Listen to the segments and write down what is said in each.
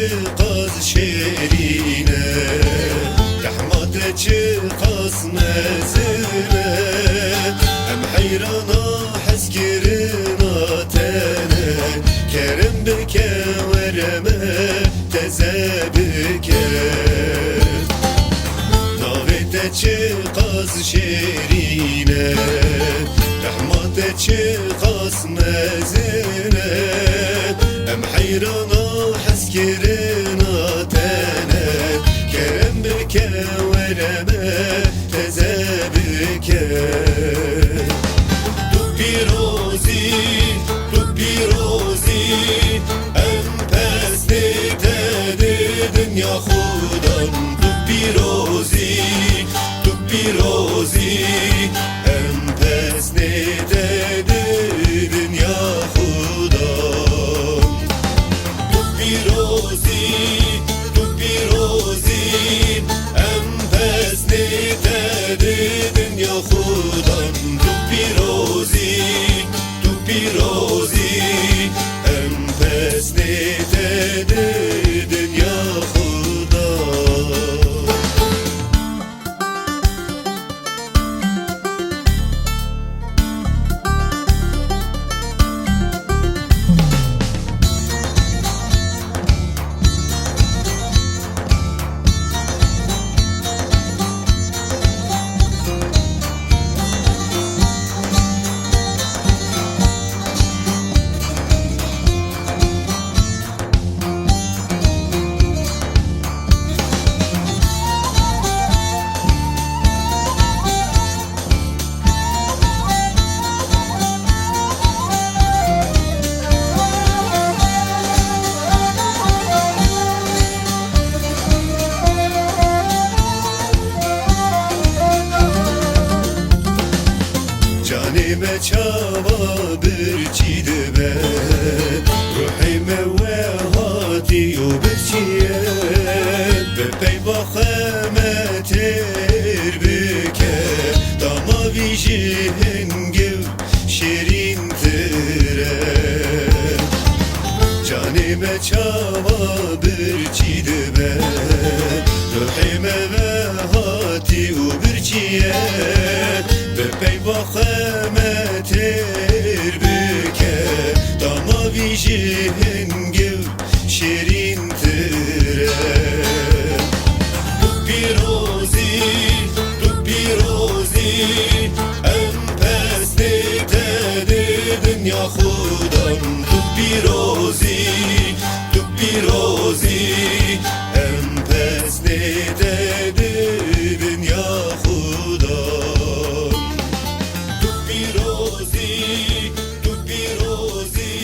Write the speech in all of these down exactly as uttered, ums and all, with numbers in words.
Çiqas şêrîn e, rehma te çiqas mezin e. Em heyrana hezkirina te ne. Kerem bike were me teze bike. Navê te çiqas şêrîn e, rehma te çiqas mezin e. Em heyrana hezkirina te ne. Kerem bike were me teze bike. Tu pîrozî, tu pîrozî, em pesnê te di dinya xwe dan. Tu pîrozî, tu pîrozî, em pesnê te di dinya xwe dan. Tu pîrozî, tu pîrozî, em pesnê te di dinya xwe dan. Tu pîrozî, tu pîrozî, em pesnê te di dinya xwe dan. Canê me çawa birçî dibe, ruhê me we hatî û birçî ye. Bi peyva xwe me têr bike, dama vî jî hingiv şêrîntir e. Canê me çawa birçî dibe, ruhê me ve hatî û birçî ye. Bi peyva xwe me têr bike, dama vî jî hingiv şêrîntir e. Tu pîrozî, tu pîrozî, em pesnê te di dinya xwe dan. Tu pîrozî, tu pîrozî, em pesnê te di dinya xwe dan. Tu pîrozî, tu pîrozî,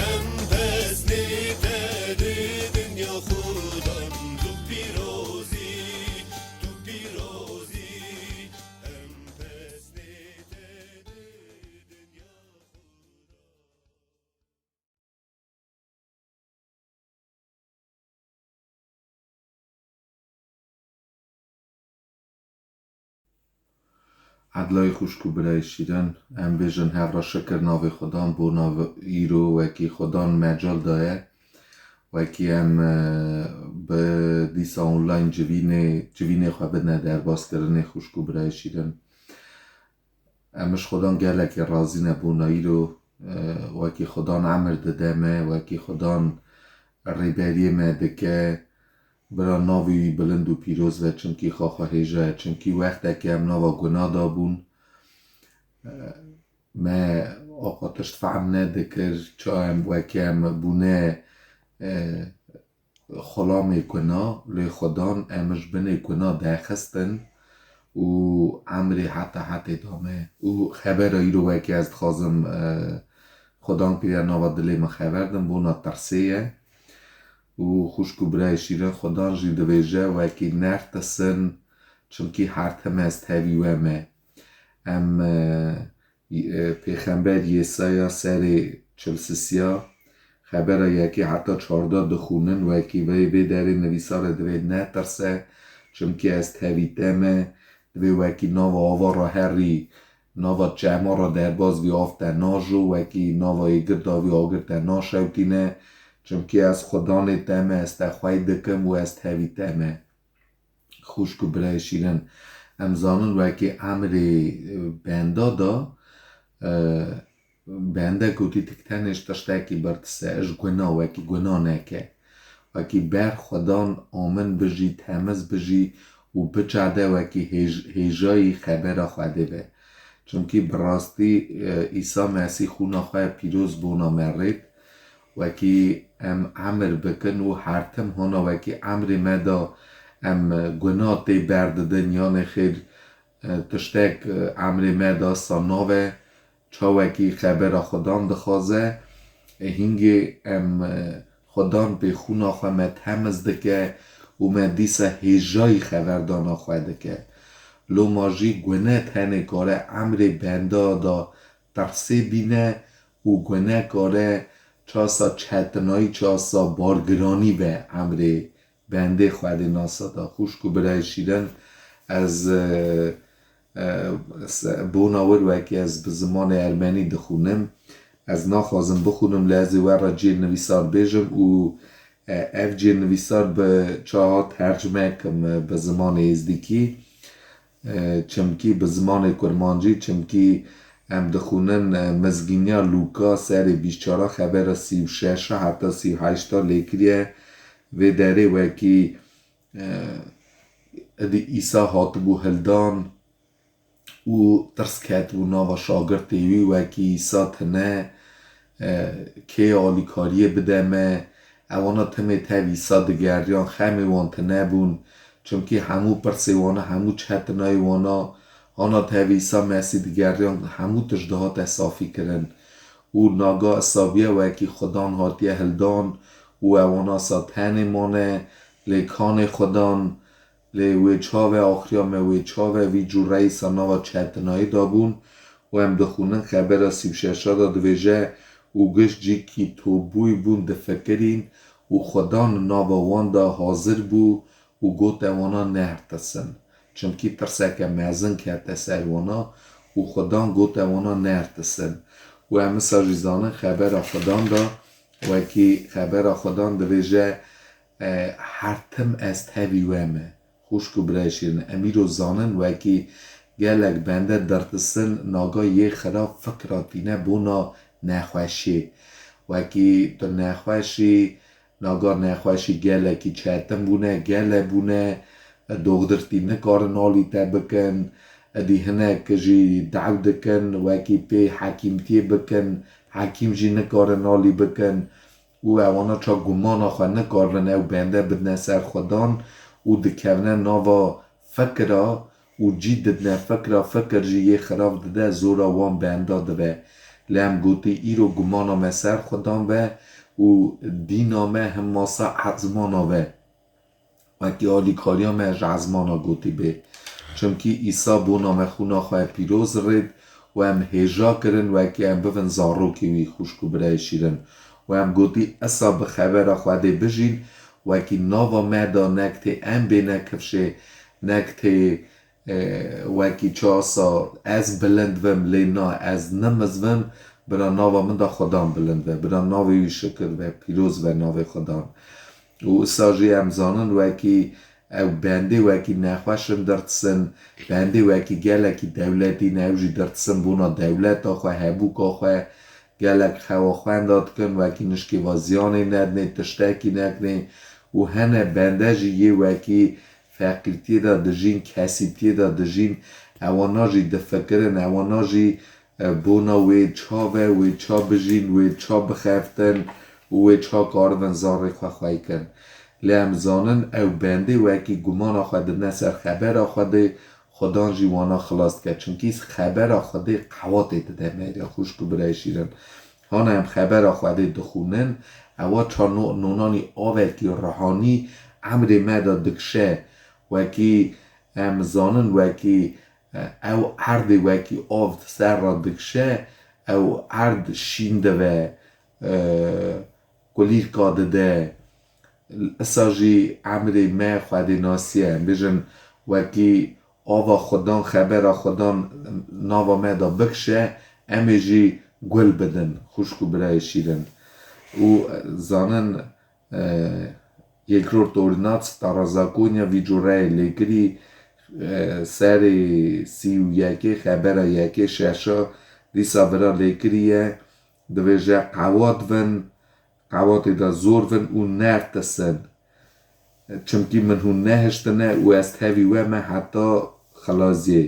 em pesnê te di dinya xwe dan. Tu pîrozî, tu pîrozî, em pesnê te di dinya xwe dan. Edlayê xwişk û birayê şîrin, em bêjin hev re şikir navê Xudan, bona îro wekî Xudan mecal daye, wekî em, e, bi dîsa online civînê, civînê xwe bidine derbazkirinê xwişk û birayê şîrin. Em ji Xudan gelekî razî ne bona îro, e, wekî Xudan emir dide me, wekî Xudan rêberiyê me dike, bira navê wî bilind û pîroz ve, çimkî xaxa hêja ye. Çimkî wextekê em nava guna de bûn, e, me aqa tişt fehm nedikir, ça em wekî em bûne, e, xulamê guna, lê Xudan em ji binê guna derxistin û emrê heta hetê da me. Û xebera îro wekî ez dixwazim, e, Xudan pê ya nava dilê min xeber dim, bona tirsê ye. Û xwişk û birayê şîrin, Xudan jî dibêje wekî nertisin, çimkî her tim ez tevî we me. Em, e, Pêxember Yesaya serê çil sisiya, xebera yekê heta çardeh dixwînin, wekî vê, vê derê nivîsar e, divê netirse, çimkî ez tevî te me, divê wekî nava ava re herî, nava çema re derbaz bî, av te najo, wekî nava êgir davî, agir te naşewtîne, Çimkî ez Xudanê te me, ez te xwey dikim û ez tevî te me. Xwişk û birayê şîrin, em zanin wekî emrê, e, benda da, e, bende gotî tik tenê ji tiştekî birtise, ji guna wekî guna neke. Wekî ber Xudan amin bijî, temiz bijî û biçade wekî hêj-, hêjayî xebera Xwedê be. Çimkî bi rastî, e, Îsa Mesîh xûna xwe pîroz bona me rêd. Wekî em emir bikin û her tim hona wekî emrê me de em guna tê berdidin, yanê xêr, e, tiştek, e, emrê me de sa nave, çawekî xebera Xudan dixwaze, e, hingê em, e, Xudan pê xûna xwe me temiz dike û me dîsa hêjayî xeverdana xwe dike. Loma jî gune tenê kare emrê benda da tersê bîne û gune kare çasa çetinayî, çasa bargiranî be emrê bendê Xwedê nasa da. Xwişk û birayê şîrin, ez, e, e, se-, bona wir wekî ez bi zimanê ermenî dixwînim. Ez naxwazim bixwînim, lê ez ê we re cihê nivîsar bêjim û, e, ev cihê nivîsar bi çaha tercime kim, e, bi zimanê êzdîkî. E, çimkî bi zimanê kurmancî, çimkî em dixwînin, e, Mizgîniya Lûka serê bîst çar a xebera sî û şeş a heta sî û heşt a lêkiriye. Vê derê wekî, e, êdî Îsa hatibû hildan û tirs ketibû nava şagirtê wî, wekî Îsa tine, e, kê alîkariyê bide me? Ewana timê tev Îsa digeriyan, xemê wan tine bûn. Çimkî hemû pirsê wana, hemû çetinayê wana, hana tev Îsa Mesîh digeriyan, hemû tişt dihate safî kirin. Û naga Îsa bûye wekî Xudan hatiye hildan û ewana sa tenê mane, lê kanê Xudan, lê wê çave axiriya me wê çave vî cûreyî sa nava çetinayî da bûn. Û em dixwînin xebera sî û şeş a da dibêje, û giş cîkî topbûyî bûn difikirîn û Xudan nava wan da hazir bû û gote wana nehirtisin. Çimkî tirseke mezin kete ser wana û Xudan gote wana nehirtisin. Û em wisa jî zanin xebera Xudan da, wekî xebera Xudan dibêje, e, her tim ez tevî we me. Xwişk û birayê şîrin, em îro zanin wekî gelek bende dirtisin, naga yê xirab fikra tîne bona nexweşiyê. Wekî tu nexweşî, naga nexweşî gelekî çetin bûne, gele bûne, doxdir tî nikarin alî te bikin, êdî hinek jî dew dikin, wekî pê hekîmtiyê bikin, hekîm jî nikarin alî bikin. Û ewana ça gumana xwe nikarin ew bende bidine ser Xudan û dikevine nava fikra û cî didine fikra, fikir jî yê xirav dide, zora wan benda dibe. Lê em gotî, îro gumana me ser Xudan be û dîna me him masa ezmana be. Wekî alîkariya me ji ezmana gotî bê. Çimkî Îsa bona me xûna xwe pîroz rêd û em hêja kirin wekî em bibin zarokê wî, xwişk û birayê şîrin. Û em gotî, esa bi xebera Xwedê bijîn, wekî nava me da nek tê em bêne kifşê, nek tê, e, wekî çasa ez bilind vim, lê na, ez nimiz vim, bira nava min da Xudan bilind be, bira navê wî şikir be, pîroz be navê Xudan. Û isa jî em zanin wekî ew bendê wekî nexweş in dirtisin, bendê wekî gelekî dewletî ne ew jî dirtisin bona dewleta xwe, hebûka xwe, gelek xewa xwenda dikin, wekî nişkê va ziyanê nedinê, tiştekî nekinê û hene bende jî yê wekî feqîrtiyê de dijîn, kesîtiyê de dijîn, ewana jî difikirin, ewana jî e, bona wê ça ve, wê ça bijîn, wê ça bixeftin û wê ça karibin zarê xwe xwey kin. Lê em zanin ew bendê wekî gumana xwe didine ser xebera Xwedê, Xudan jî wana xilas dike. Çimkî xebera Xwedê qewatê dide me, ya xwişk û birayê şîrin. Hana em xebera Xwedê dixwînin, ewa ça no-, nonanî avekî ruhanî emrê me de dikişe, wekî em zanin wekî ew erdê wekî av di ser re dikişe, ew erd şîn dibe, e, kulîlka dide. Isa jî emrê me Xwedê nasiye, em bêjin wekî ava Xudan, xebera Xudan nava me de bikişe, em ê jî gul bidin, xwişk û birayê şîrin. û zanin, e, Yek Ror Torînat, Stara Zakonya vî cureyê lêkirî, e, serê sî û yekê, xebera yekê şeşa dîsa vira lêkirî ye. Divêje qewat vin, qewatê de zor vin û nertisin. Çimkî min hûn nehiştine û ez tevî we me heta xilaziyê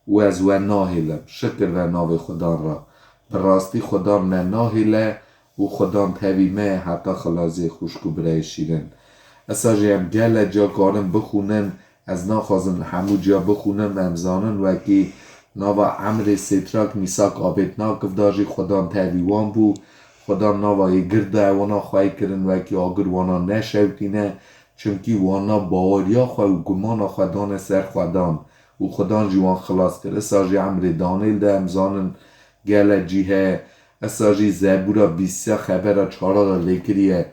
û ez we nahêlim. Şikir ve navê Xudan ra. Bi rastî Xudan me nahêle û Xudan tevî me ye heta xilaziyê, xwişk û birayê şîrin. Esa jî em gele ca karin bixûnin, ez naxwazim hemû ca bixûnim, em zanin wekî nava Emrê Sêtrak Mîsak Abêdnakiv da jî Xudan tevî wan bû. Xudan nava yê gird da wana xwey kirin wekî agir wana neşewtîne, çimkî wana baweriya xwe û gumana xwe dane ser Xudan û Xudan jî wan xilas kir. Esa jî emrê Danêl de em zanin gele cî heye. Esa jî Zebûra bîst ya xebera çara de lêkiriye.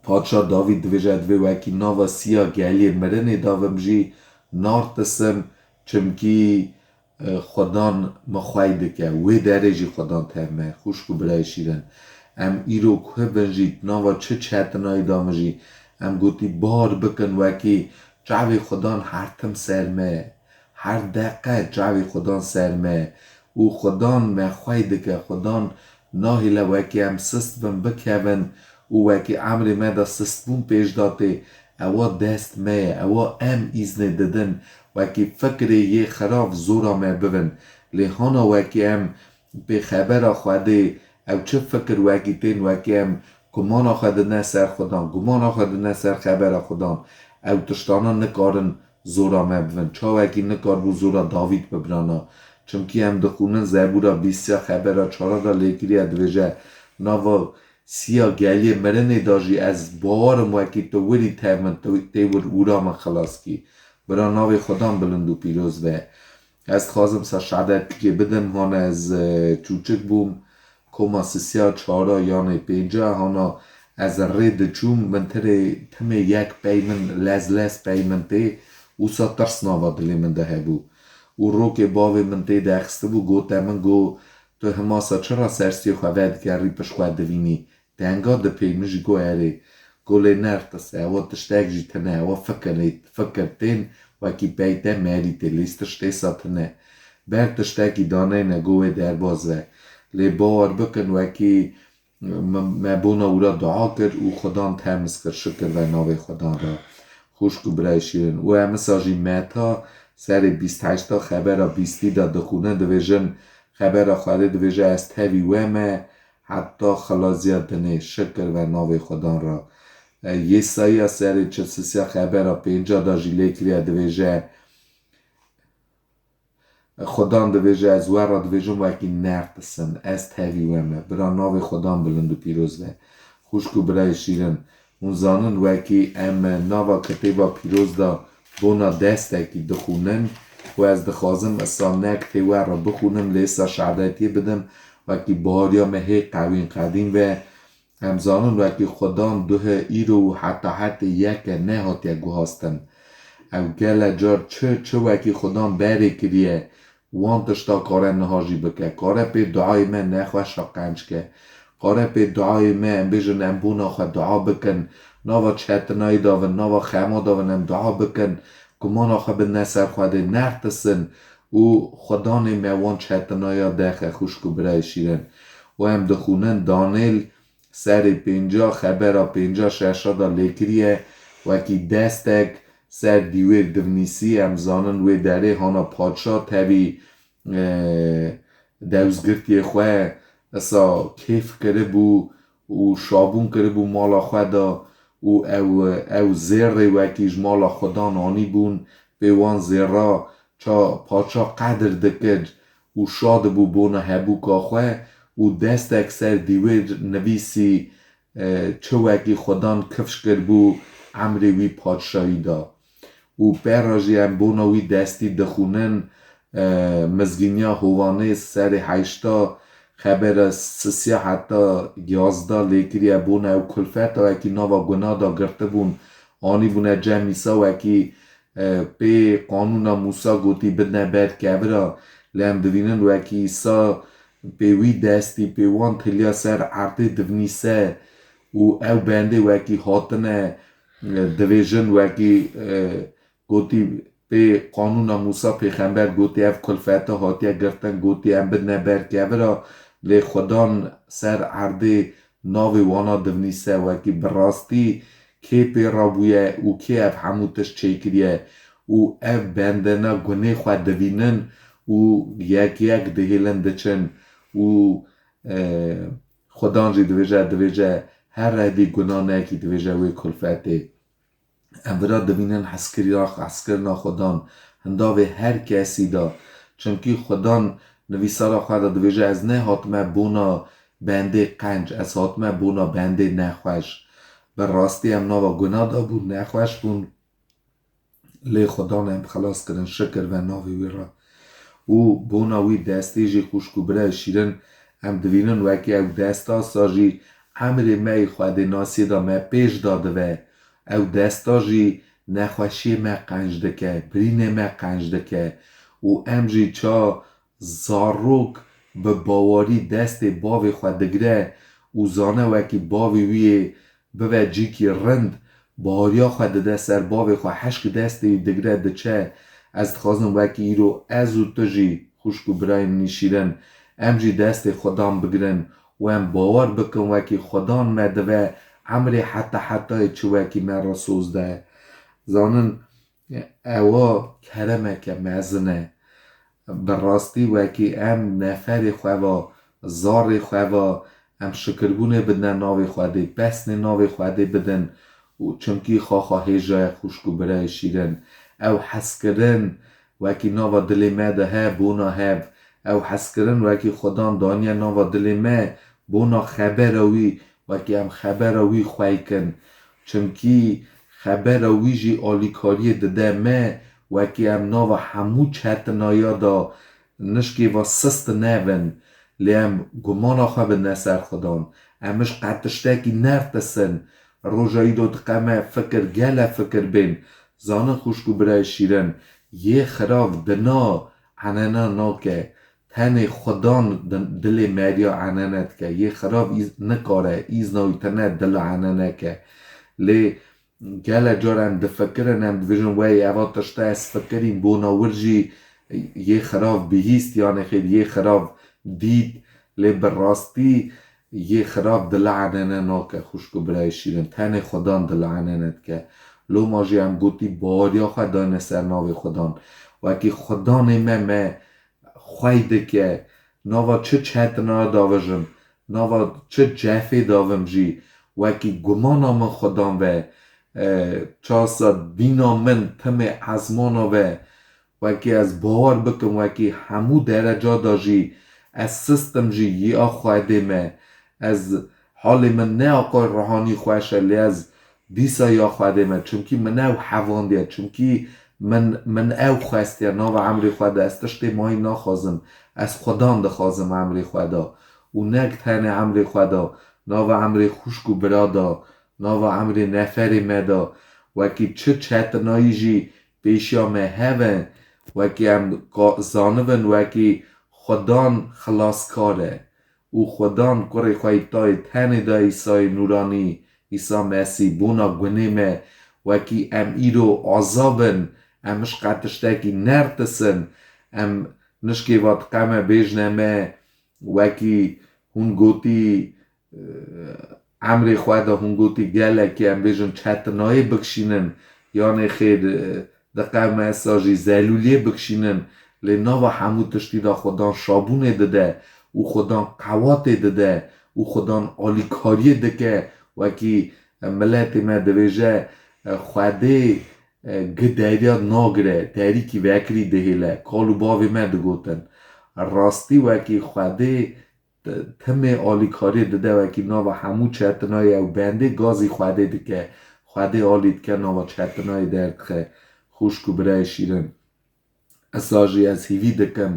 Padşa Davîd divêje, divê wekî nava siya geliyê mirinê davim jî nartisim, çimkî, e, Xudan mi xwey dike. Wê derê jî Xudan tev me, xwişk û birayê şîrin. Em îro ku bin jî, nava çi çetinayî davin jî, em gotî bar bikin wekî çavê Xudan her tim ser me ye. Her deqe çavê Xudan ser me ye. Û Xudan me xwey dike, Xudan nahêle wekî em sist bin bikevin û wekî emrê me de sistbûn pêş datê, ewa dest me ye, ewa em îznê didin, wekî fikrê yê xirav zora me bivin. Lê hana wekî em pê xebera Xwedê, ew çi fikir wekî tên, wekî em gumana xwe didine ser Xudan, gumana xwe didine ser xebera Xudan, ew tiştana nikarin zora me bivin. Çawekî nikarbû zora Davîd bibirana. Çimkî em dixwînin Zebûra bîst ya xebera çara de lêkiriye, divêje, nava siya geliyê mirinê de jî ez bawer im wekî tu wirî tev min, tu tê wir ûra min xilas kî. Bira navê Xudan bilind û pîroz be. Ez dixwazim sa şehadetikê bidim, hana ez, e, çûçik bûm, koma sisiya çara yanê pênca, hana ez rê diçûm, min tirê timê yek pey min, lez lez pey min tê, wisa tirs nava dilê min de hebû. Û rokê bavê min tê de xistibû, gote min, go, tu himasa çira ser stiyê xwe vedigerî, pişt xwe divînî? Denga dipê, min jî got, erê. Go lê nertise, ewa tiştek jî tine, ewa fikirê, fikir tên, wekî pey te merî tê, lê tiştê sa tine. Ber tiştekî daneyne, go wê derbaz ve. Lê bawer bikin, wekî me, me bona wira dua kir û Xudan temiz kir, şikir ve navê Xudan re. Xwişk û birayê şîrin. Û em isa jî Meta serê bîst heşta xebera bîstî de dixwînin, divêjin, xebera Xwedê divêje, ez tevî we me, heta xilaziya dinê, şikir ve navê Xudan ra. E, Yesaya serê çil sisiya xebera pênca da jî lê kiriye, divêje, Xudan divêje, ez we ra divêjim, wekî nertisin, ez tevî we me. Bira navê Xudan bilind û pîroz be. Xwişk û birayê şîrin, hûn zanin wekî em nava kitêba pîroz da bona destekî dixwînin û ez dixwazim isa nek tê we re bixwînim, lê isa şehadetiyê bidim, wekî baweriya me hê qewîn qedîn ve. Em zanin wekî Xudan duhe îro û heta hetê yek e, nehatiye guhastin. Ew gele car çi, çi wekî Xudan berê kiriye, wan tişta kare niha jî bike. Kare pê duayê me nexweşa qenc ke. Kare pê duayê me, em bêjin, em bona xwe dua bikin. Nava çetinayî davin, nava xema davin, em dua bikin. Gumana xwe bidine ser Xwedê, nertisin û Xudanê me wan çetinaya dexe, xwişk û birayê şîrin. Û em dixwînin Danêl serê pênca, xebera pênca şeşa da lêkiriye, wekî destek ser dîwêr divnîsî, em zanin wê derê hana padşa tevî, e, dewzgirtiyê xwe isa kêf kiribû û şabûn kiribû mala xwe da û ew, ew zêrê wekî ji mala Xudan anîbûn, pê wan zêra ça padşa qedir dikir û şa dibû bona hebûka xwe û destek ser dîwêr nivîsî, e, çi wekî Xudan kifş kiribû emrê wî padşayî da. Û pera jî em bona wî destî dixwînin, e, Mizgîniya Hovanê serê heşta xebera sisiya heta yazda lêkiriye bona ew kulfeta wekî nava guna da girtibûn, anîbûne cem Îsa wekî, e, pê qanûna Mûsa gotî bidine ber kevira, lê em divînin wekî Îsa, pê wî destî, pê wan tiliya ser erdê divnîse û ew bendê wekî hatine, e, divêjin wekî, e, gotî pê qanûna Mûsa pêxember gotî ev kulfete hatiye girtin, gotî em bidine ber kevira, lê Xudan ser erdê navê wana divnîse wekî bi rastî kê pê rabûye û kê ev hemû tişt çêkiriye û ev bendena gunê xwe divînin û yek yek dihêlin diçin û, e, Xudan jî divêje, divêje her redî guna nekî, divêje wê kulfetê. Em vira divînin hezkirina, hezkirina Xudan hindavê her kesî de. Çimkî Xudan nivîsara xwe de divêje, ez nehatime bona bendê qenc, ez hatime bona bendê nexweş. Bi rastî em nava guna de bûn, nexweş bûn. Lê Xudan em xilas kirin, şikir ve navê wî re. Û bona wî destê jî xwişk û birayê şîrin em divînin wekî ew desta sa jî emrê me yê Xwedê nasiyê de me pêş da dive. Ew desta jî nexweşiyê me qenc dike, birînê me qenc dike. Û em jî ça zarok bi bawerî destê bavê xwe digire û zane wekî bavê wî yê bibe cîkî rind, baweriya xwe dide ser bavê xwe, heşk destê wî digire diçe. Ez dixwazim wekî îro ez û tu jî, xwişk û birayên min şîrin, em jî destê Xudan bigirin û em bawer bikin wekî Xudan me dive emrê heta hetayê çi wekî me re soz de. Zanin, ewa keremeke mezin e. Bi rastî wekî em neferê xwe ve, zarê xwe ve, em şikirbûnê bidine navê Xwedê, pesnê navê Xwedê bidin û çimkî xaxa hêja ye, xwişk û birayê şîrin. Ew hezkirin wekî nava dilê me de he, bona hev. Ew hezkirin wekî Xudan daniye nava dilê me, bona xebera wî, wekî em xebera wî xwey kin. Çimkî xebera wî jî alîkariyê dide me, wekî em nava hemû çetinaya de nişkê ve sist nebin, lê em gumana xwe bidine ser Xudan. Em ji qet tiştekî nertisin. Roja îro diqeme fikir, gele fikir bên. Zanin xwişk û birayê şîrin, yê xirav dina enene nake. Tenê Xudan di-, dilê meriya enene dike. Yê xirav îz-, nikare, îzna wî tine dila enene ke. Lê gele car em difikirin, em dibêjin, wey, eva tişta ez fikirîm, bona wir jî yê xirav bihîst, yanê xêr yê xirav dît, lê bi rastî yê xirav dila enene nake, xwişk û birayê şîrin. Tenê Xudan dila enene dike. Loma jî em gotî baweriya xwe dayne ser navê Xudan. Wekî Xudanê me, me xwey dike, nava çi çetina davijim, nava çi cefê davim jî, wekî gumana min Xudan ve, e, çasa dîna min timê ezmana ve, wekî ez bawer bikim, wekî hemû dereca de jî ez sistim jî ya Xwedê me, ez halê min ne aqay ruhanî xweş e, lê ez dîsa ya Xwedê me, çimkî min ew hevandiye, çimkî min, min ew xwestiye, nava emrê xwe de ez tiştê mayî naxwazim, ez Xudan dixwazim emrê xwe de. Û nek tenê emrê xwe de, nava emrê xwişk û bira de, nava emrê neferê me de, wekî çi çetinayî jî pêşiya me heve, wekî em ka-, zanibin wekî Xudan xilaskar e. Û Xudan kurê xwe yê tayê tenê da Îsayê Nûranî, Îsa Mesîh, bona gunê me, wekî em îro azav in, em ji qet tiştekî nertisin, em nişkê va diqeme bêjne me, wekî hûn gotî, e, emrê xwe de hûn gotî gelekî, em bêjin, çetinayê bikşînin, yanê xêr, e, diqewme esa jî zelûliyê bikşînin, lê nava hemû tiştî de Xudan şabûnê dide û Xudan qewatê dide û Xudan alîkariyê dike, wekî, e, miletê me dibêje, e, Xwedê, e, gi derya nagire, derîkî vekirî dihêle, kal û bavê me digotin. Rastî wekî Xwedê t-, timê alîkariyê dide, wekî nava hemû çetinayê ew bendê gazî Xwedê dike. Xwedê alî dike, nava çetinayê derdixe. Xwişk û birayê şîrin. Esa jî ez hîvî dikim,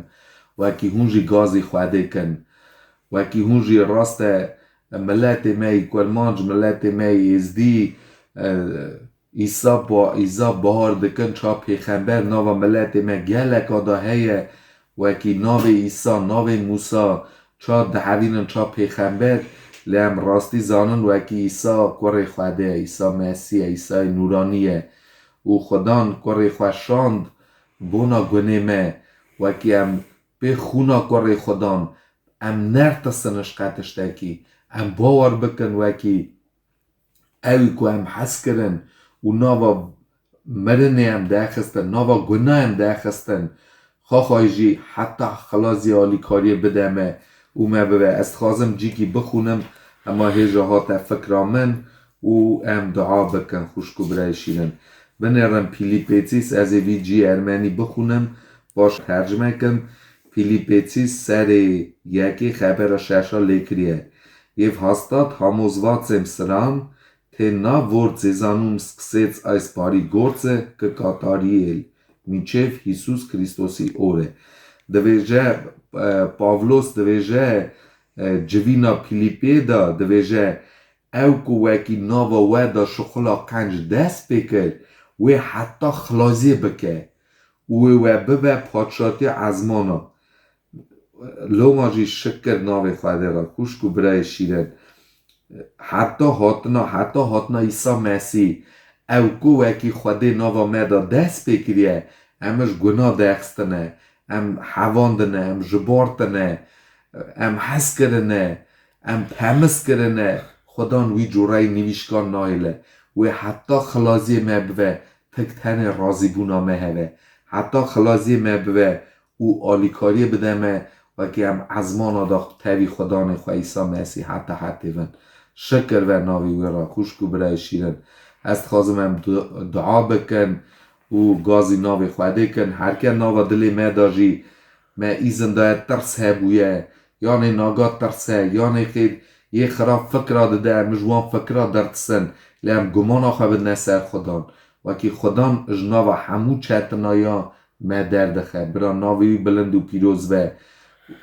wekî hûn jî gazî Xwedê kin. Wekî hûn jî rast e, miletê me yî Kurmanc, miletê me yî Êzdî, e, Îsa ba-, Îza bahar dikin, ça pêxember nava miletê me geleka da heye, wekî navê Îsa, navê Mûsa, ça dihevînin, ça pêxember, lê em rastî zanin wekî Îsa kurê Xwedê ye, Îsa Mesîh ye, Îsayê nûranî ye. Û Xudan kurê xwe şand bona gunê me, wekî em pê xûna kurê Xudan, em nertisin ji qe tiştekî. Em bawer bikin wekî ew ku em hez kirin û nava mirinê em derxistin, nava guna em derxistin, xaxayî jî heta xilazî alîkariyê bide me û me bibe. Ez dixwazim cîkî bixwînim, hema hêja hate fikra min û em dua bikin, xwişk û birayê şîrin. Binêrin Pîlîpêtîs, ez ê vî cî ermenî bixwînim, paş tercime kim. Pîlîpêtîs serê yekê xebera şeşa lê kiriye. Jêv hestat, hamos vacem sran, tê na vorcê zanûm sksêc aysparî gorcê ki katariyêl, mîçêv Hîsus Krîstosî ore. Divêje, e, Pavlos divêje, e, civîna Pîlîpê de divêje, ew ku wekî nava we de şixula qenc dest pê kir, wê heta xilaziyê bike û wê we bibe padşatiya ezmana. Loma jî şikir navê Xwedê re, xwişk û birayê şîrin. Heta hatina, heta hatina Îsa Mesîh, ew ku wekî Xwedê nava me de dest pê kiriye, em ji guna derxistine, em hevandine, em jibartine, em hez kirine, em temiz kirine, Xudan wî cureyî nivîşkan nahêle. Wê heta xilaziyê me bive, tik tenê razîbûna me hebe. Heta xilaziyê me bive û alîkariyê bide me, wekî em ezmana de tevî Xudanê xwe Îsa Mesîh heta hetê vin. Şikir ve navî wê re, xwişk û birayê şîrin. Ez dixwazim em du-, dua bikin û gazî navê Xwedê kin. Herke nava dilê me de jî me îzin daye tirs hebûye, yanê naga tirs e, yanê xêr yê xirab fikra dide, em ji wan fikra dertisin, lê em gumana xwe bidine ser Xudan. Wekî Xudan ji nava hemû çetinayan me derdixe. Bira navê wî bilind û pîroz be.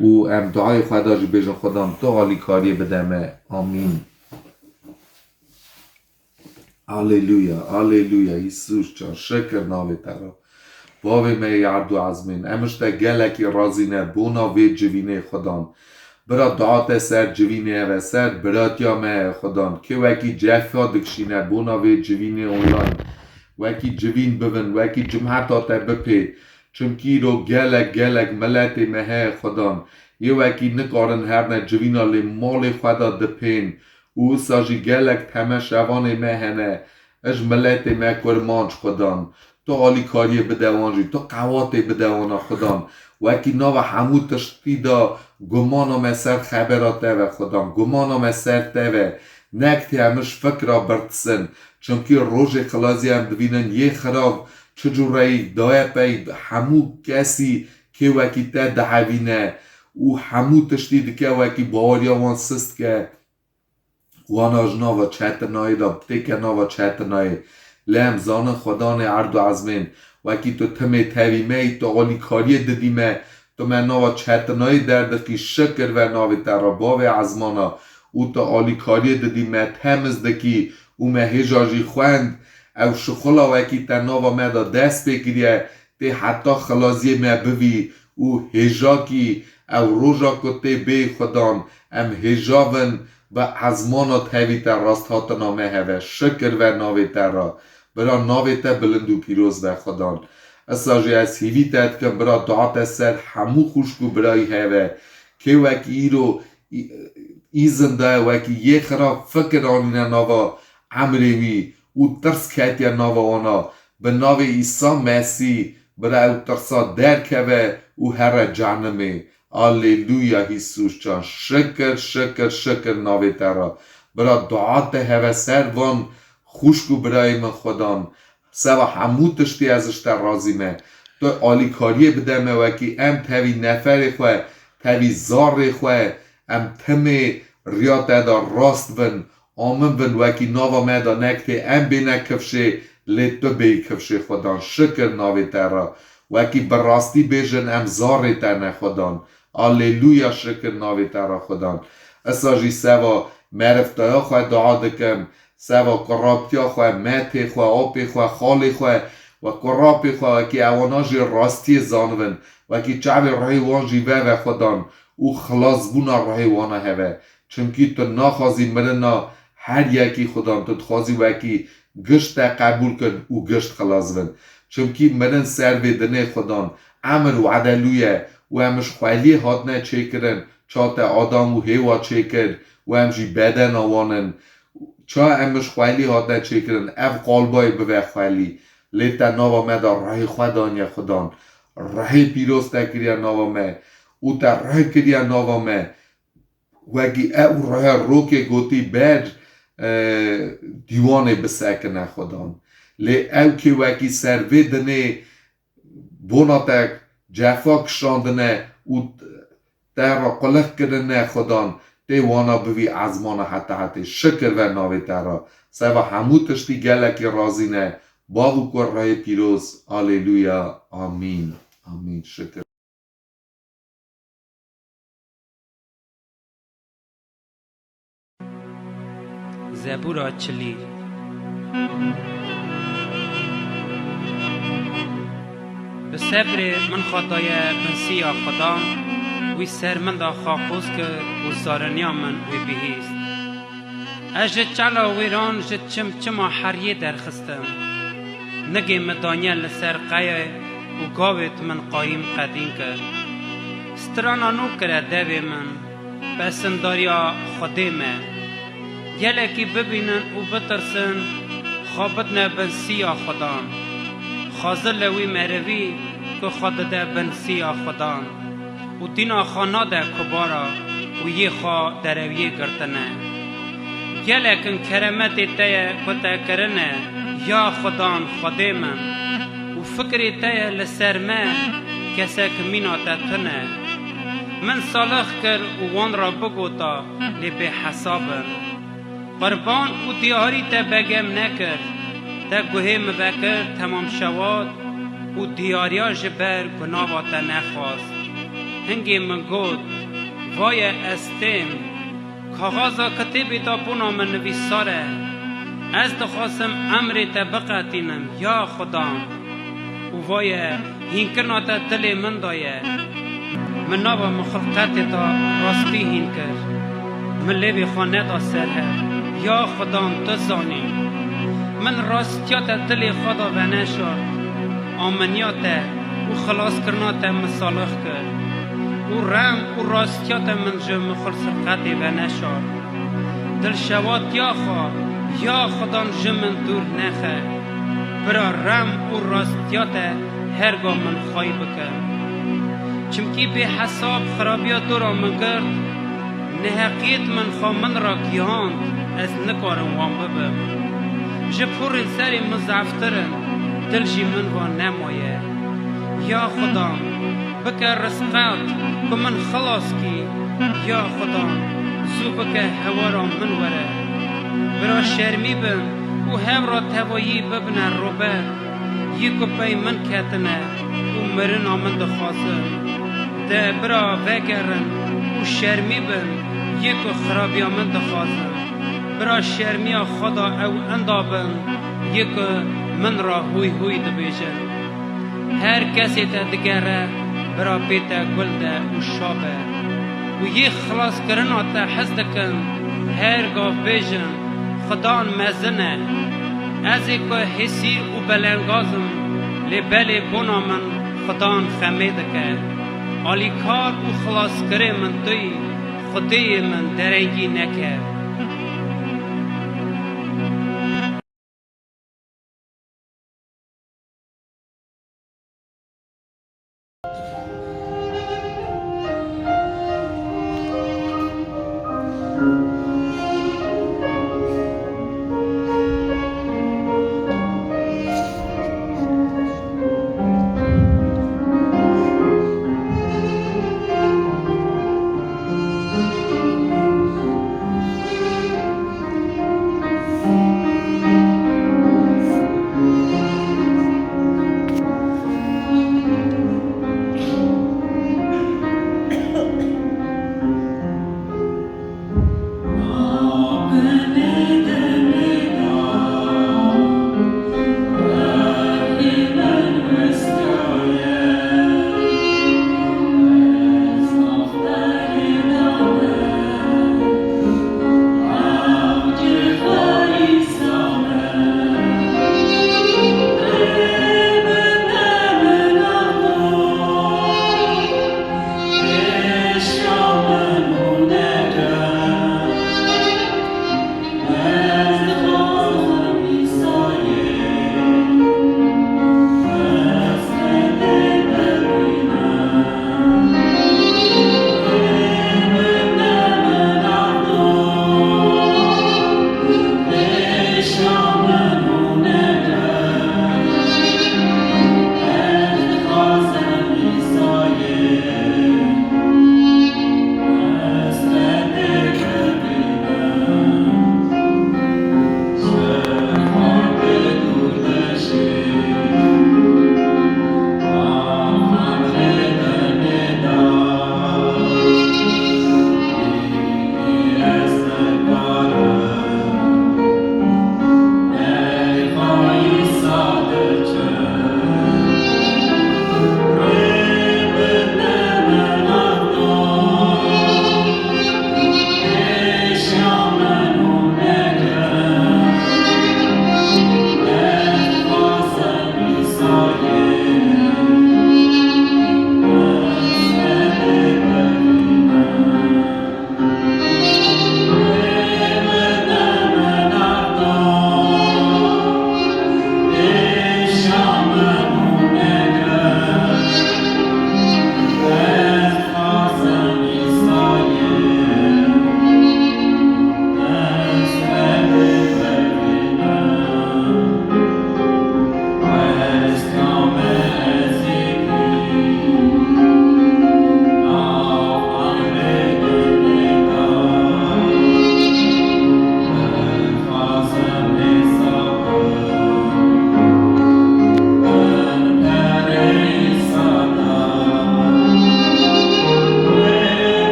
Û em duayê xwe de jî bêjin, Xudan tu alîkariyê bide me. Amîn. Aleluya, aleluya, Îsus can, şikir navê te re. Bavê me yê erd û ezmên, em ji te gelekî razî ne, bona vê civînê Xudan. Bira dua te ser civînê heve, ser biratiya me heye Xudan. Kê wekî cefa dikişîne, bona vê civînê online. Wekî civîn bivin, wekî cimheta te bipê. Çimkî îro gelek, gelek miletê me heye Xudan. Yê wekî nikarin herne civîna lê malê xwe de dipên. Û wisa jî gelek temeşevanê me hene, ji miletê me kurmanc Xudan. Tu alîkariyê bide wan jî, tu qewatê bide wana Xudan. Wekî nava hemû tiştî de gumana me ser xebera te ve Xudan. Gumana me ser te ve. Nek tê em ji fikra birtisin. Çimkî rojê xilaziyê em divînin yê xirav çi cûreyî daye pey hemû kesî kê wekî te dihevîne û hemû tiştî dike wekî baweriya wan sist ke. Wana ji nava çetinayê de têke nava çetinayê. Lê em zanin Xudanê erd û ezmên, wekî tu timê tevî me yî, tu alîkariyê didî me, tu me nava çetinayê derdixî, şikir ve navê te re bavê ezmana û tu alîkariyê didî me temiz dikî û me hêja jî xwend, ew şixula wekî te nava me de dest pê kiriye, tê heta xilaziyê me bivî û hêjakî ew roja ku tê bêyî Xudan, em hêja bin bi ezmana tevî te rasthatina me heve. Şikir ve navê te re. Bira navê te bilind û pîroz be Xudan. Esa jî ez hîvî te dikim, bira dua te ser hemû xwişk û birayî heve. Kê wekî îro î-, îzin daye wekî yê xirab fikir anîne nava emrê wî û tirs ketiye nava wana. Bi navê Îsa Mesîh, bira ew tirsa derkeve û here cehnimê. Aleluya Hîsûs can. Şikir, şikir, şikir navê te re. Bira dua te heve ser van xwişk û birayê min Xudan. Seva hemû tiştî ez ji te razî me. Tu alîkariyê bide me wekî em tevî neferê xwe, tevî zarê xwe, em timê riya te de rast bin. Amin bin wekî nava me de nek tê em bêne kifşê, lê tu bêyî kifşê Xudan. Şikir navê te re. Wekî bi rastî bêjin em zarê te ne Xudan. Aleluya, şikir navê te re Xudan. Esa jî seva merivtaya xwe dua dikim. Seva kuraptiya xwe, metê xwe, apê xwe, xalê xwe, we kurapê xwe wekî ewana jî rastiyê zanibin. Wekî çavê ruhê wan jî veve Xudan. û xilasbûna ruhê wana hebe. Çimkî tu naxwazî mirina her yekî Xudan, tu dixwazî wekî gişt te qebûl kin û gişt xilas bin. Çimkî mirin ser vê dinê Xudan, emir wede lû ye û em ji xweliyê hatine çêkirin, ça te Adam û Hêwa çêkir û em jî bedena wan in. Ça em ji xwelî hatine çêkirin, ev qalbayê bibe xwelî. Lê te nava me de ruhê xwe daniye Xudan. Ruhê pîroz te kiriye nava me û te ruh kiriye nava me. Wekî ew ruhe rokê gotî ber, e, dîwanê bisekine Xudan. Lê ew kê wekî ser vê dinê bona te cefa kişandine û te re quliq kirine Xudan, tê wana bivî ezmana heta hetê. Şikir ve navê te re. Seva hemû tiştî gelekî razî ne. Bav û Kur Rayê Pîroz. Aleluya. Amîn. Amîn. Şikir. Zebûra çilî. Bi sebrê min xwe daye bin siya Xudan, wî ser min de xwe qûz kir û zariniya min wî bihîst. Ez ji çela wêran, ji çim çima heriyê derxistim. Nigê min daniye li ser qeyê û gavê tu min qayîm qedîn kir. Strana nû kire devê min, pesindariya Xwedê me. Gelekî bibînin û bitirsin, xwe bidine bin siya Xudan. Xwazir li wî merivî ku xwe dide bin siya Xudan û dîna xwe nade kubara û yê xwe derewiyê girtine. Gelek in keremetê te ye ku te kirine, ya Xudan, Xwedê min, û fikrê te ye li ser me, kesek mîna te tune. Min salix kir û wan re bigota, lê bêhesab in. Qurban û diyarî te begem nekir. Te guhê min vekir temam şewat û diyariya ji ber gunava te nexwast. Hingê min got, Vaye ez têm. Kaxaza kitêbê de bona min nivîsar e. Ez dixwazim emrê te biqetînim, ya Xudan. Û vaye, hînkirina te dilê min de ye. Min nava min xilqetê de rastî hîn kir. Min lêvê xwe neda ser hev. Ya Xudan, tu zanî. Min rastiya te dilê xwe de veneşart. Aminiya te û xilaskirina te min salix kir. Û rem û rastiya te min ji min xilqetê veneşart. Dilşewatiya xwe, ya Xudan, ji min dûr nexe. Bira, rem û rastiya te her ga min xwey bike. Çimkî bêhesab xirabiya dora min girt, neheqiyêt min xwe min re gihand, ez nikarim wan bibim. Ji pûrên serê min zeftir in, dil jî min va nemaye. Ya Xudan, bike rizqet ku min xilas kî. Ya Xudan, zû bike hewara min were. Bira şermî bin û hev re tevayî bibine robet. Yê ku pey min ketine û mirina min dixwazin. De bira vegerin û şermî bin, yê ku xirabiya min dixwazin. Bira şermiya xwe de ew inda bin, yê ku min re hûy hûy dibêjin. Her kesê te digere, bira pê te gul de û şa be. Û yê xilaskirina te hez dikin, her gav bêjin, Xudan mezin e. Ez ê ku hêsîr û belengaz im, lê belê bona min Xudan xemê dike. Alîkar û xilaskirê min tu yî, Xwedêyê min derengî neke.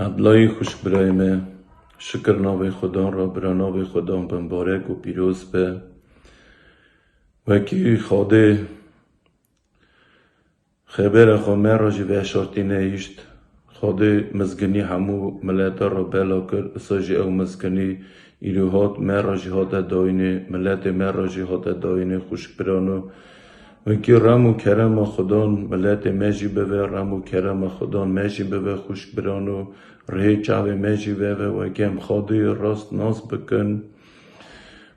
Edlayî xwişk birayê me, şikir navê Xudan re, bira navê Xudan bimbarek û pîroz be. Wekî Xwedê xebera xwe me re jî veşartî nehişt. Xwedê mizginî hemû mileta re bela kir, isa jî ew mizginî îro hat, me re jî hate dayînê, miletê me re jî hate dayînê xwişk birano. Wekî rem û kerema Xudan miletê me jî bive, rem û kerema Xudan me jî bive xwişk birano. Rihê çavê me jî veve, wekî em Xwedê rast nas bikin.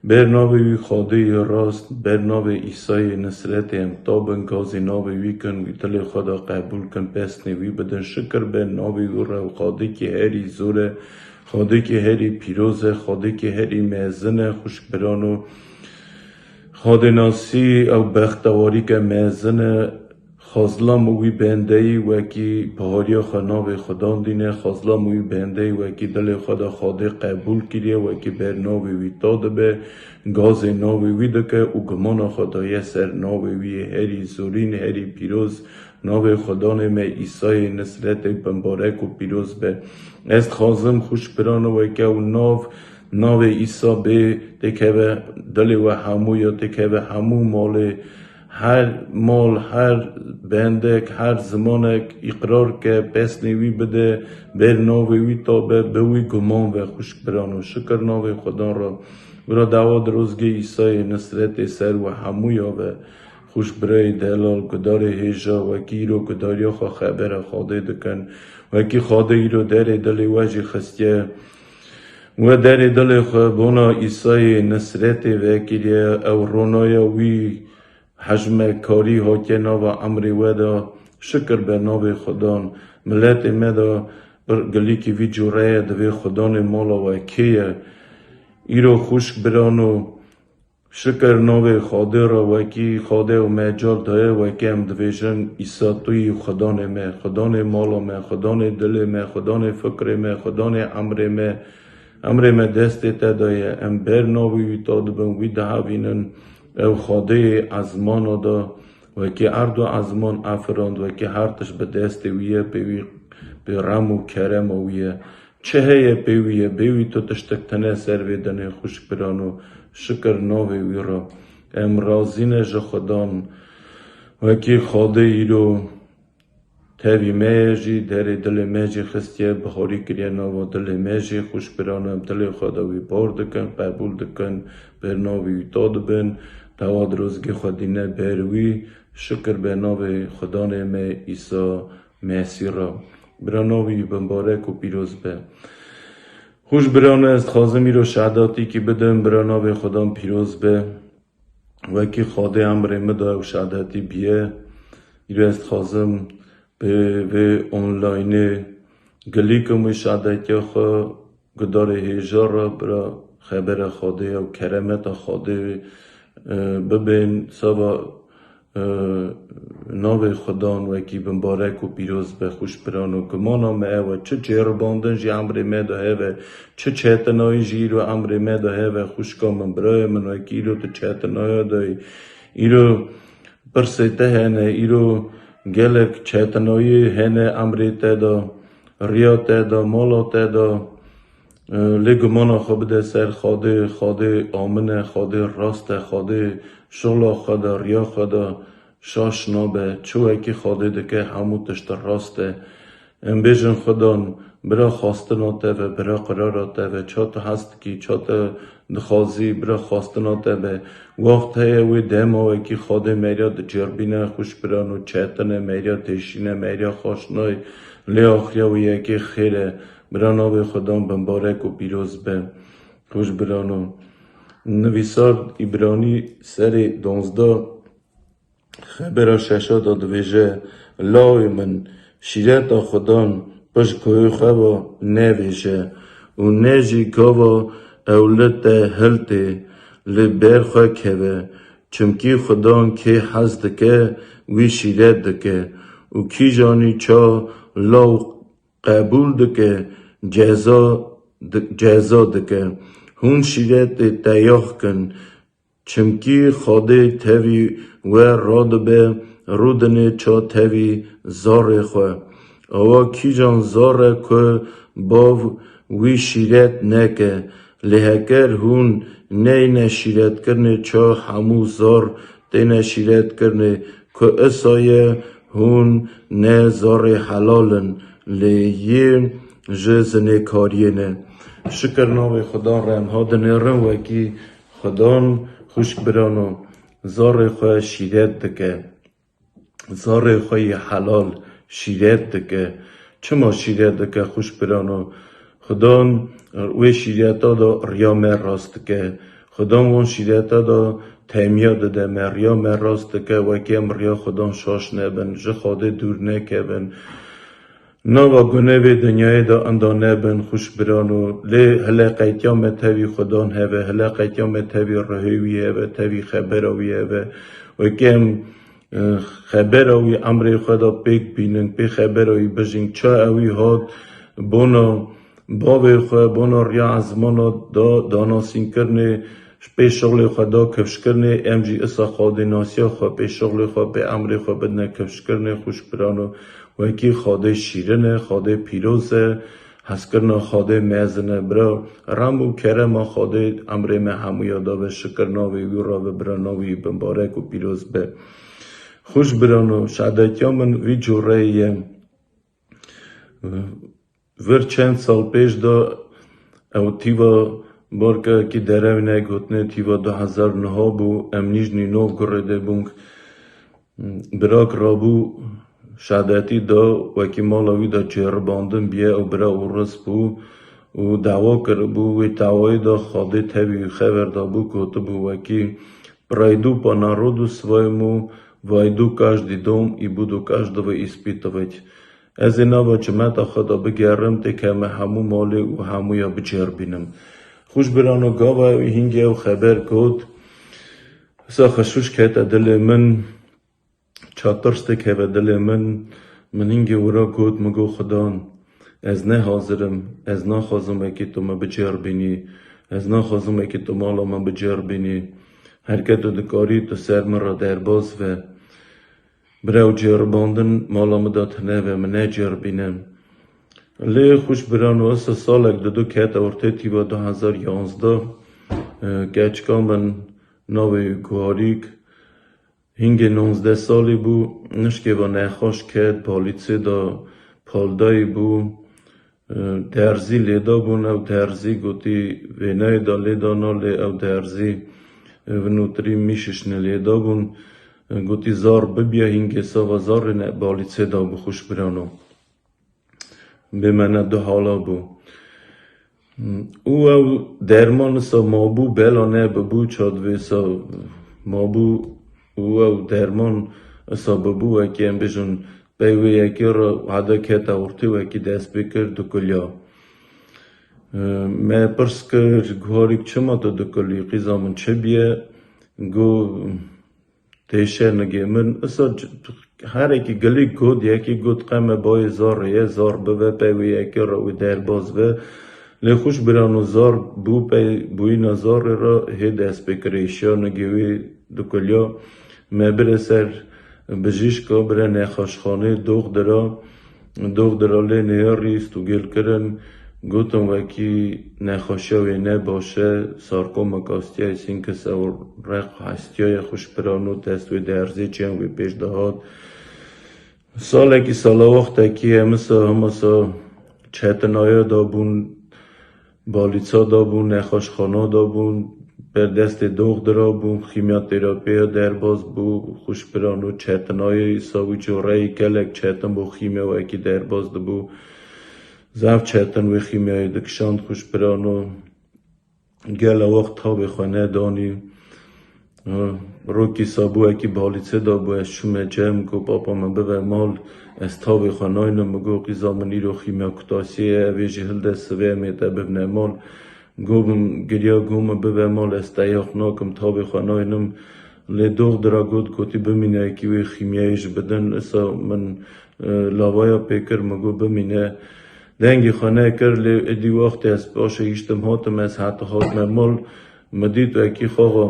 Ber navê wî Xwedê yê rast, ber navê Îsayê Nisretê em tabin, gazê navê wî kin, wî dilê xwe de qebûl kin, pesnê wî bidin, şikir be navê wî re. Xwedêkî herî zor e, Xwedêkî herî pîroz e, Xwedêkî herî mezin e, xwişk birano. Xwedênasî ew bextewarîke mezin e. Xazlam û wî bendeyî wekî bihariya xwe navê Xudan dîne. Xazlam û wî bendeyî wekî dilê xwe de Xwedê qebûl kiriye, wekî ber navê wî ta dibe, gazê navê wî dike û gumana xwe daye ser navê wî yê herî zorîn, herî pîroz, navê Xudanê me Îsayê Nisretê bimbarek û pîroz be. Ez dixwazim xwişk birano weke ew nav, navê Îsa bê têkeve dilê we hemû ya, têkeve hemû malê, her mal, her bendek, her zimanek îqrar ke, pesnê wî bide, ber navê wî tabe, bi wî guman ve xwişk birano. Şikir navê Xudan re. Bira dawa dirozgê Îsayê Nisretê ser we hemû ya ve. Xwişk birayê delal, gudarê hêja, wekî îro gudariya xwe xebera Xwedê dikin. Wekî Xwedê îro derê dilê we jî xistiye. We derê dilê xwe bona Îsayê Nisretê vekiriye, ew ronaya wî hejmekarî hatiye nava emrê we de. Şikir be navê Xudan. Miletê me de bir gilîkî vî cûre ye, divê Xudanê mala we kê ye? Îro xwişk birano, şikir navê Xwedê re, wekî Xwedê ew mecal daye, wekî em dibêjin, Îsa tu yî Xudanê me, Xudanê mala me, Xudanê dilê me, Xudanê fikrê me, Xudanê emrê me. Emrê me destê te de ye. Em ber navê wî ta dibin, wî dihevînin. Ew Xwedêyê ezmana de, wekî erd û ezman efirand, wekî her tişt bi destê wî ye, pê wî, pê rem û kerema wî ye. Çi heye pê wî ye? Bê wî tu tiştek tune ser vê dinê xwişk birano. Şikir navê wî re. Em razî ne ji Xudan. Wekî Xwedê îro tevî me ye jî, derê dilê me jî xistiye, biharî kiriye nava dilê me jî, xwişk birano, em dilê xwe de wî bar dikin, qebûl dikin, ber navê wî ta dibin, dawa dirozgê xwe dîne ber wî, şikir be navê Xudanê me Îsa Mesîh re. Bira navê wî bimbarek û pîroz be. Xwişk birano, ez dixwazim îro şehadatîkî bidim, bira navê Xudan pîroz be. Wekî Xwedê emrê min da ew şehadetî biye. Îro ez dixwazim bi vê onlaynê gilîkim wî şehadetiya xwe gudarê hêja re, bira xebera Xwedê ew keremeta Xwedê, e, bibên sava, e, navê Xudan wekî bimbarek û pîroz be, xwişk birano. Gumana me ew e, çi çêribandin jî emrê me de heve, çi çetinayî jî îro emrê me de heve, xwişka min, birayê min, wekî îro tu çetinaya de yî. Îro pirsê te hene, îro Gelek çetinayî hene emrê te de, riya te de, mala te de. Lê gumana xwe bide ser Xwedê, Xwedê amin e, Xwedê rast e, Xwedê şixla xwe de, riya xwe de şaş nabe. Çi wekî Xwedê dike, hemû tişt rast e. Em bêjin Xudan, bira xwestina te ve, bira qirara te ve, ça tu hez dikî, ça tu dixwazî, bira xwestina te ve. Wext heye wê dema wekî Xwedê meriya dicêrbîne, xwişk birano, çetin e, meriya têşîne, meriya xweş nayê, lê axiriya wê yekê xêr e. Bira navê Xudan bimbarek û pîroz be. Xwişk birano. Nivîsar Îbranî serê donzdeh, xebera şeşa de divêje: Lawê min, şîreta Xudan pişt guhê xwe ve nevêje û ne jî gava ew li te hiltê, li ber xwe keve, çimkî Xudan kê hez dike, wî şîret dike û kîjanî ça law qebûl dike, ceza di-, ceza dike. Hûn şîretê te yax kin, çimkî Xwedê tevî we radibe, rûdinê ça tevî zarê xwe. Awa kîjan zar e ku bav wî şîret neke? Lê heker hûn neyne şîretkirinê ça hemû zar têne şîretkirinê, ku isa ye hûn ne zarê helal in, lê yê ji zinêkariyê ne. Şikir navê Xudan re em ha dinêrin, wekî Xudan, xwişk birano, zarê xwe şîret dike. Zarê xwe yê helal şîret dike. Çima şîret dike, xwişk birano? Xudan wê şîreta de riya me rast dike. Xudan wan şîreta de temiya dide me, riya me rast dike, wekî em riya Xudan şaş nebin, ji Xwedê dûr nekevin. Nava gunê vê dinyayê de enda nebin, xwişk birano, lê hileqetiya me tevî Xudan hebe, hileqetiya me tevî ruhê wî hebe, tevî xebera wî hebe. Wekî em, e, xebera wî emrê xwe de pêk bînin, pê xebera wî bijîn. Ça ewî hat bona bavê xwe, bona riya ezmana da, danasînkirinê, pê şixulê xwe da kifşkirinê, em jî isa xwedênasiya xwe pê şixulê xwe, pê emrê xwe bidine kifşkirinê, xwişk birano. Wekî Xwedê şîrin e, Xwedê pîroz e, hezkirina Xwedê mezin e. Bira, rem û kerema Xwedê emrê me hemûya da be, şikir navê wî re be, bira navê wî bimbarek û pîroz be. Xwişk birano, şadetiya min vî cûreyê ye. Vir çend sal pêş de ew tîva barkekî derewne gotinê tîva du hezar neh bû, em nîjnî nov gurê de bûn. Birak rabû şadetî da, wekî mala wî de çêribandin biye, ew bira ûris bû û dawa kiribû, wê dawayê de Xwedê tevî wî xeber dabû, gotibû wekî: Пройду по народу своему, войду каждый дом и буду каждого испытывать. Ez ê nava cimeta xwe de bigerim, têkeme hemû malê û hemûya bicêrbînim. Xwişk birano, gava ew hingê ew xeber got, isa xweşûş kete dilê min, çatirs tê keve dilê min. Min hingê wira got, min got, Xudan, ez ne hazir im, ez naxwazim wekî tu min bicêrbînî, ez naxwazim wekî tu mala min bicêrbînî. Her ke tu dikarî, tu ser min re derbas ve. Bira ew cêribandin mala min de tune be, min necêribîne. Lê xwişk birano, wisa salek didu kete ortê tîva du hezar yanzdeh, e, keçika min navê Guharîk, hingê nonzdeh salî bû, nişkê ve nexweş ket, balîtsê de paldayî bû. Derzî lêda bûn, ew derzî gotî, vêneyê de lêdana, lê ew derzî, e, vinûtirî mîşişne lêda bûn. E, gotî, zar bibiya hingê sava zarê ne balîtsê da bû, xwişk birano. Bê me ne du hala bû. Û ew derman isa mabû, bela ne bibû, çadvê isa mabû û ew derman isa bibû, wekî em bêjin, pey wê yekê re hede kete ortê, wekî dest pê kir dikiliya. Me pirs kir, Guharîk, çima tu dikilî? Qîza min çi biye? Got, têşe nigê min. Isa c-, herekî gilî got, yekî got, qeme bayê zarê ye, zar bibe, pey wê yekê re wê derbas be. Lê xwişk birano, zar bû, pey bûyîna zarê re hê dest pê kir êşiya, nigê wê dikiliya. Me bire ser bijîşka bire nexweşxanê Doxdira, Doxdira lê nêrîst û gêl kirin, gotin wekî nexweşiya wê ne baş e, sarkoma kastiyayê sînkis ew req hestiyaye xwişk pirano dest wê derzê çiyan wê pêş dihat. Salekî sala wextekî em isa hema sa çetinaya da bûn, balîsa da bûn, nexweşxana da bûn, ber destê Doxdira bûn, xîmyaterapiya derbas bû, xwişk pirano çetinaya isa wî coreyî gelek çetin bû, xîmya wekî derbas dibû. Zaf çetin wê xîmyayê dikişand xwişk pirano. Gela wext tavê xwe nedanî. Rokî sabû wekî balîsê da bû, ez çûme cem, got, "Papa min bibe mal, ez tavê xwe naynim." Min got, "Qîza min îro xîmya kutasiyê ye, evê jî hilde sivê em ê te bibne mal." Got, "Min giriya, got, min bibe mal, ez te yax nakim, tavê xwe naynim." Lê Doxdira got, gotî, "Bimîne wekî wê xîmyayê ji bidin." Isa min, e, lavaya pê kir, min got, "Bimîne." Dengê xwe nekir, lê êdî wextê ez paşê hiştim hatim, ez heta hatime mal, min dît wekî xaxa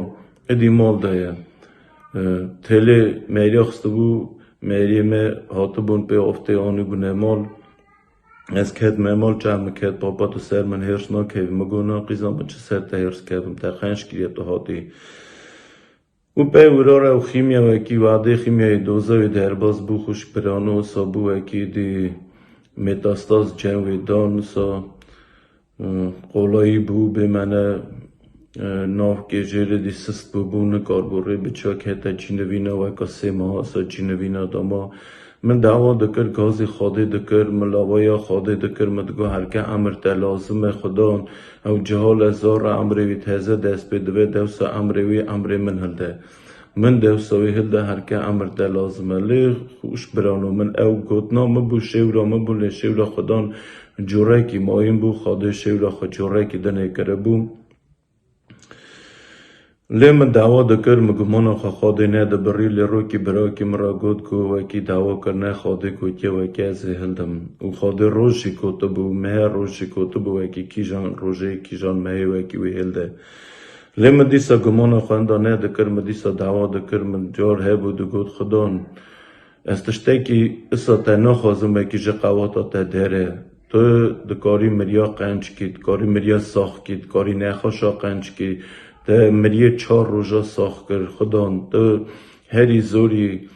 êdî mal de ye. E, têlê meriya xistibû, meriyê me hatibûn pê oftê anîbûne mal. Ez ketime mal, çav min ket, "Papa, tu ser min hêrs nakevî?" Min got, "Na qîza min, çi ser te hêrs kevim, te qenc kiriye tu hatî." Û pey wira re ew xîmya wekî wadê xîmyayê doza wê derbas bû, xwişk pirano, wisa bû wekî dî metastaz cem wê dan, wisa, e, qolayî bû, bêmene, e, navkê jê re dî sist bûbû, nikarbû rê biçe, kete cînivîna, weka sê meha wisa cînivîna dama. Min dawa dikir, gazê Xwedê dikir, min lawaya Xwedê dikir, min digot, "Herke emir te lazim e, Xudan, ew cihal e, zar e, emrê wî teze dest pê dibe, dewsa emrê wî emrê min hilde." Min dewsa wî hilde, herke emir te lazim e. Lê xwişk birano min, ew gotina min bû, şêwra min bû, lê şêwra Xudan corekî mayîn bû, Xwedê şêwra xwe corekî dinê kiribû. Lê min dawa dikir, min gumana xwe Xwedê nedibirî, lê rokî birakî min re got ku wekî dawa kirine Xwedê gotiye wekî ez ê hildim. Û Xwedê roj jî gotibû, mehe roj jî gotibû wekî kîjan rojê, kîjan mehê wekî wê hilde. Lê min dîsa gumana xwe inda nedikir, min dîsa dawa dikir, min car hebû digot, Xudan, ez tiştekî isa te naxwazim, wekî ji qewata te der e. Tu dikarî miriya qenc kî, dikarî miriya sax kî, dikarî nexweşa qenc kî. Te miriyê çar roja sax kir. Xudan, tu herî zorî,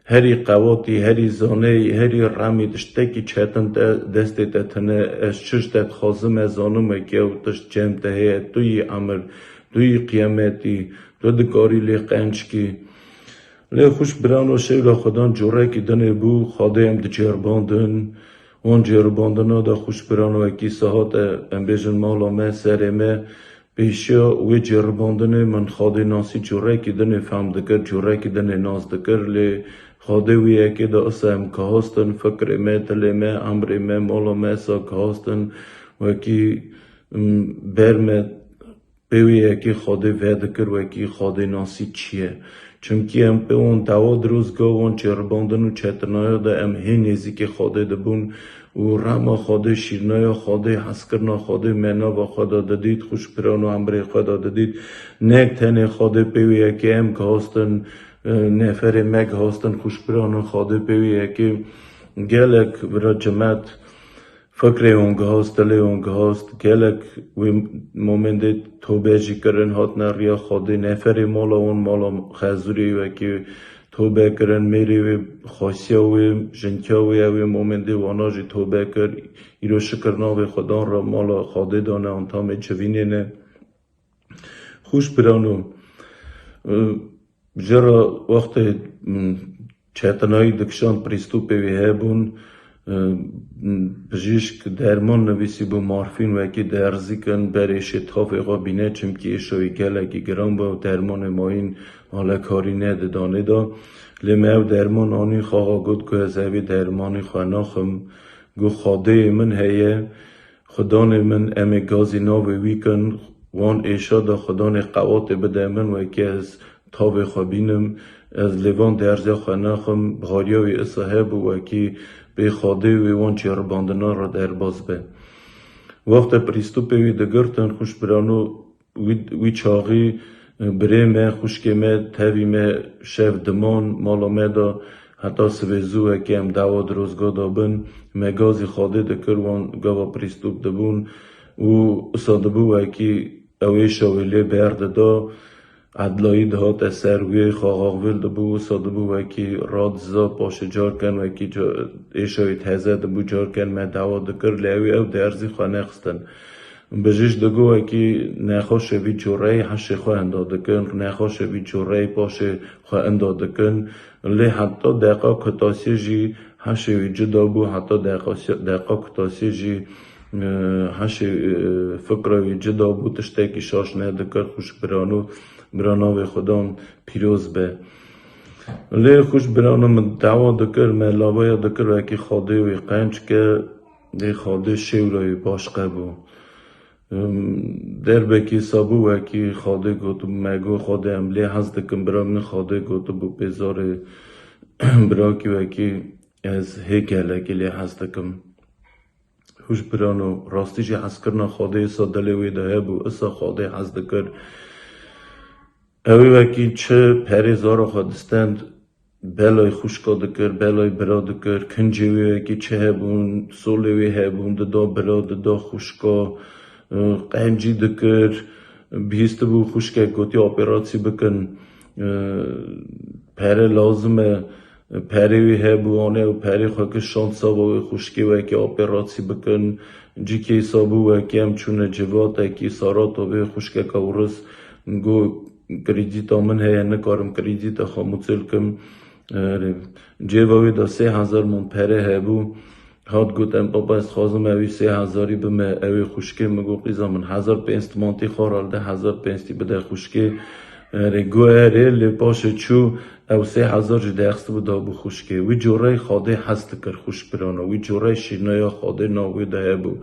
herî qewatî, herî zaneyî, herî remî, tiştekî çetin te, destê te tune. Ez çi ji te dixwazim, ez zanim wekî ew tişt cem te heye. Tu yî emir, tu yî qiyametî, tu dikarî lê qenc kî. Lê xwişk birano, şewla Xudan corekî dinê bû, Xwedê em diceribandin. Wan ceribandina de xwişk birano wekî sahat e, em bêjin mala me, serê me, pêşiya wê ceribandinê min Xwedê nasî corekî dinê fehm dikir, corekî dinê nas dikir, lê Xwedê wî yekê de isa em gihastin, fikrê me, dilê me, emrê me, mala me isa gihastin, wekî, m, ber me pê wê yekê Xwedê vedikir, wekî Xwedê nasî çi ye. Çimkî em pê wan dawa dirozga wan ceribandin û çetinaya de em hê nêzîkê Xwedê dibûn û rema Xwedê, şîrnaya Xwedê, hezkirina Xwedê me nava xwe de didît, xwişk birano, emrê xwe de didît. Nek tenê Xwedê pê wê yekê em gihastin, e, neferê me gihastin, xwişk birano, Xwedê pê wê yekê gelek vira cimet fikrê wan gihast, dilê wan gihast, gelek wê momendê tobe jî kirin, hatine riya Xwedê, neferê mala wan, mala Xezûrê wekî tobe kirin, mêrê wê, xasiya wê, jintiya wê, ew ê momendê wana jî tobe kir, îro şikir navê Xudan re mala Xwedê dane, antamê civînê ne. Xwişk birano, e, jê re wextê, m, çetinayî dikişand, prîstûpê wî hebûn, e, m, bijîşk derman nivîsîbû, morfîn wekî derzîkin, berê şê tavê xwe bîne, çimkî êşa wî gelekî giran bû, ew dermanê mayîn alekarî nedidanê de. Lê me ew derman anî, xaxa got ku ez evê dermanî xwe naxim. Got, Xwedêyê min heye, Xudanê min, em ê gazî navê wî kin, wan êşa de Xudanê qewatê bide min, wekî ez tavê xwe bînim, ez lê van derziya xwe naxim, bihariya wî isa hebû, wekî pê Xwedê wê wan ceribandina re derbas be. Wextê prîstûpê wî digirtin, xwişk birano, wî, wî çaxî Birê me, xwişkê me, tevî me şev diman mala me de, heta sibê zû wekî em dawa dirozga de bin. Me gazî Xwedê dikir, wan gava prîstûp dibûn û isa dibû wekî ew êşa wê lê berdida. Edlayî dihate ser wê, xaxaxvil dibû, wisa dibû wekî radiza, paşê carken wekî ca-, êşa wê teze dibû, carken me dawa dikir, lê ew ê ew derzî xwe nexistin. Bijîş digo wekî nexweşê vî coreyî heşê xwe enda dikin, nexweşê vî coreyî paşê xwe enda dikin. Lê heta deqa kutasiyê jî heşê wî cida bû, heta deqa, deqa kutasiyê jî, e, heşê, e, fikra wî cida bû, tiştekî şaş nedikir, xwişk birano, bira navê Xudan pîroz be. Lê xwişk birano, min dawa dikir, me lawaya dikir, wekî Xwedê wî qenc ke, lê Xwedê şêwra wî başqe bû. Derbekî sabû wekî Xwedê gotibû, me got, Xwedê em lê hez dikim, bira min Xwedê gotibû pê zarê birakî wekî ez hê gelekî lê hez dikim. Xwişk birano, rastî jî hezkirina Xwedê isa dilê wê de hebû, isa Xwedê hez dikir. Ew ê wekî çi perê zara xwe distend, belay xwişka dikir, belay bira dikir, kincê wê wekî çi hebûn, solê wê hebûn, dida bira, dida xwişka, e, qencî dikir, bihîstibû xwişkek gotî operasyî bikin, e, pere lazim e, perê wê hebû, anê ew perê xwe kir şand sava wê xwişkê wekî operasyî bikin, cikê sabû wekî em çûne civatekî Saratovê xwişkeka Ûris got, Krîdîta min heye, nikarim krîdîta xwe mûçil kim. Erê, cêva wê de sê hezar mon pere hebû. Hat got, em baba, ez dixwazim ew ê sê hezarî bime ewê xwişkê. Min got, qîza min, hezar pênc timantî xwe ralde, hezar pênc tî bide xwişkê. Erê, got, erê, lê paşê çû, ew sê hezar jî dexistibû dabû xwişkê. Wî coreyê Xwedê hez dikir, xwişk birano. Wî coreyê şîrnaya Xwedê nav wê de hebû.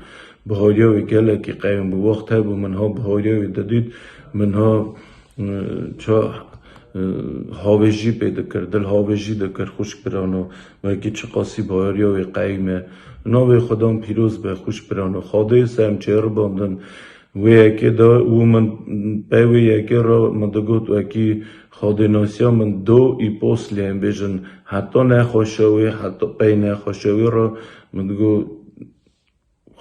Bihariya wê gelekî qewîm bû. Wext hebû min ha bihariya wê didît, min ha, e, ça, e, havêjî pê dikir, dil havêjî dikir, xwişk birano. Wekî çiqasî bihariya wê qewîm e. Navê Xudan pîroz be, xwişk birano. Xwedê ser em çêribandin. Wê yekê de û min pey wê yekê re min digot, wekî xwedênasiya min do îpos lê em bêjin. Heta nexweşe wê, heta pey nexweşe wê re min digot,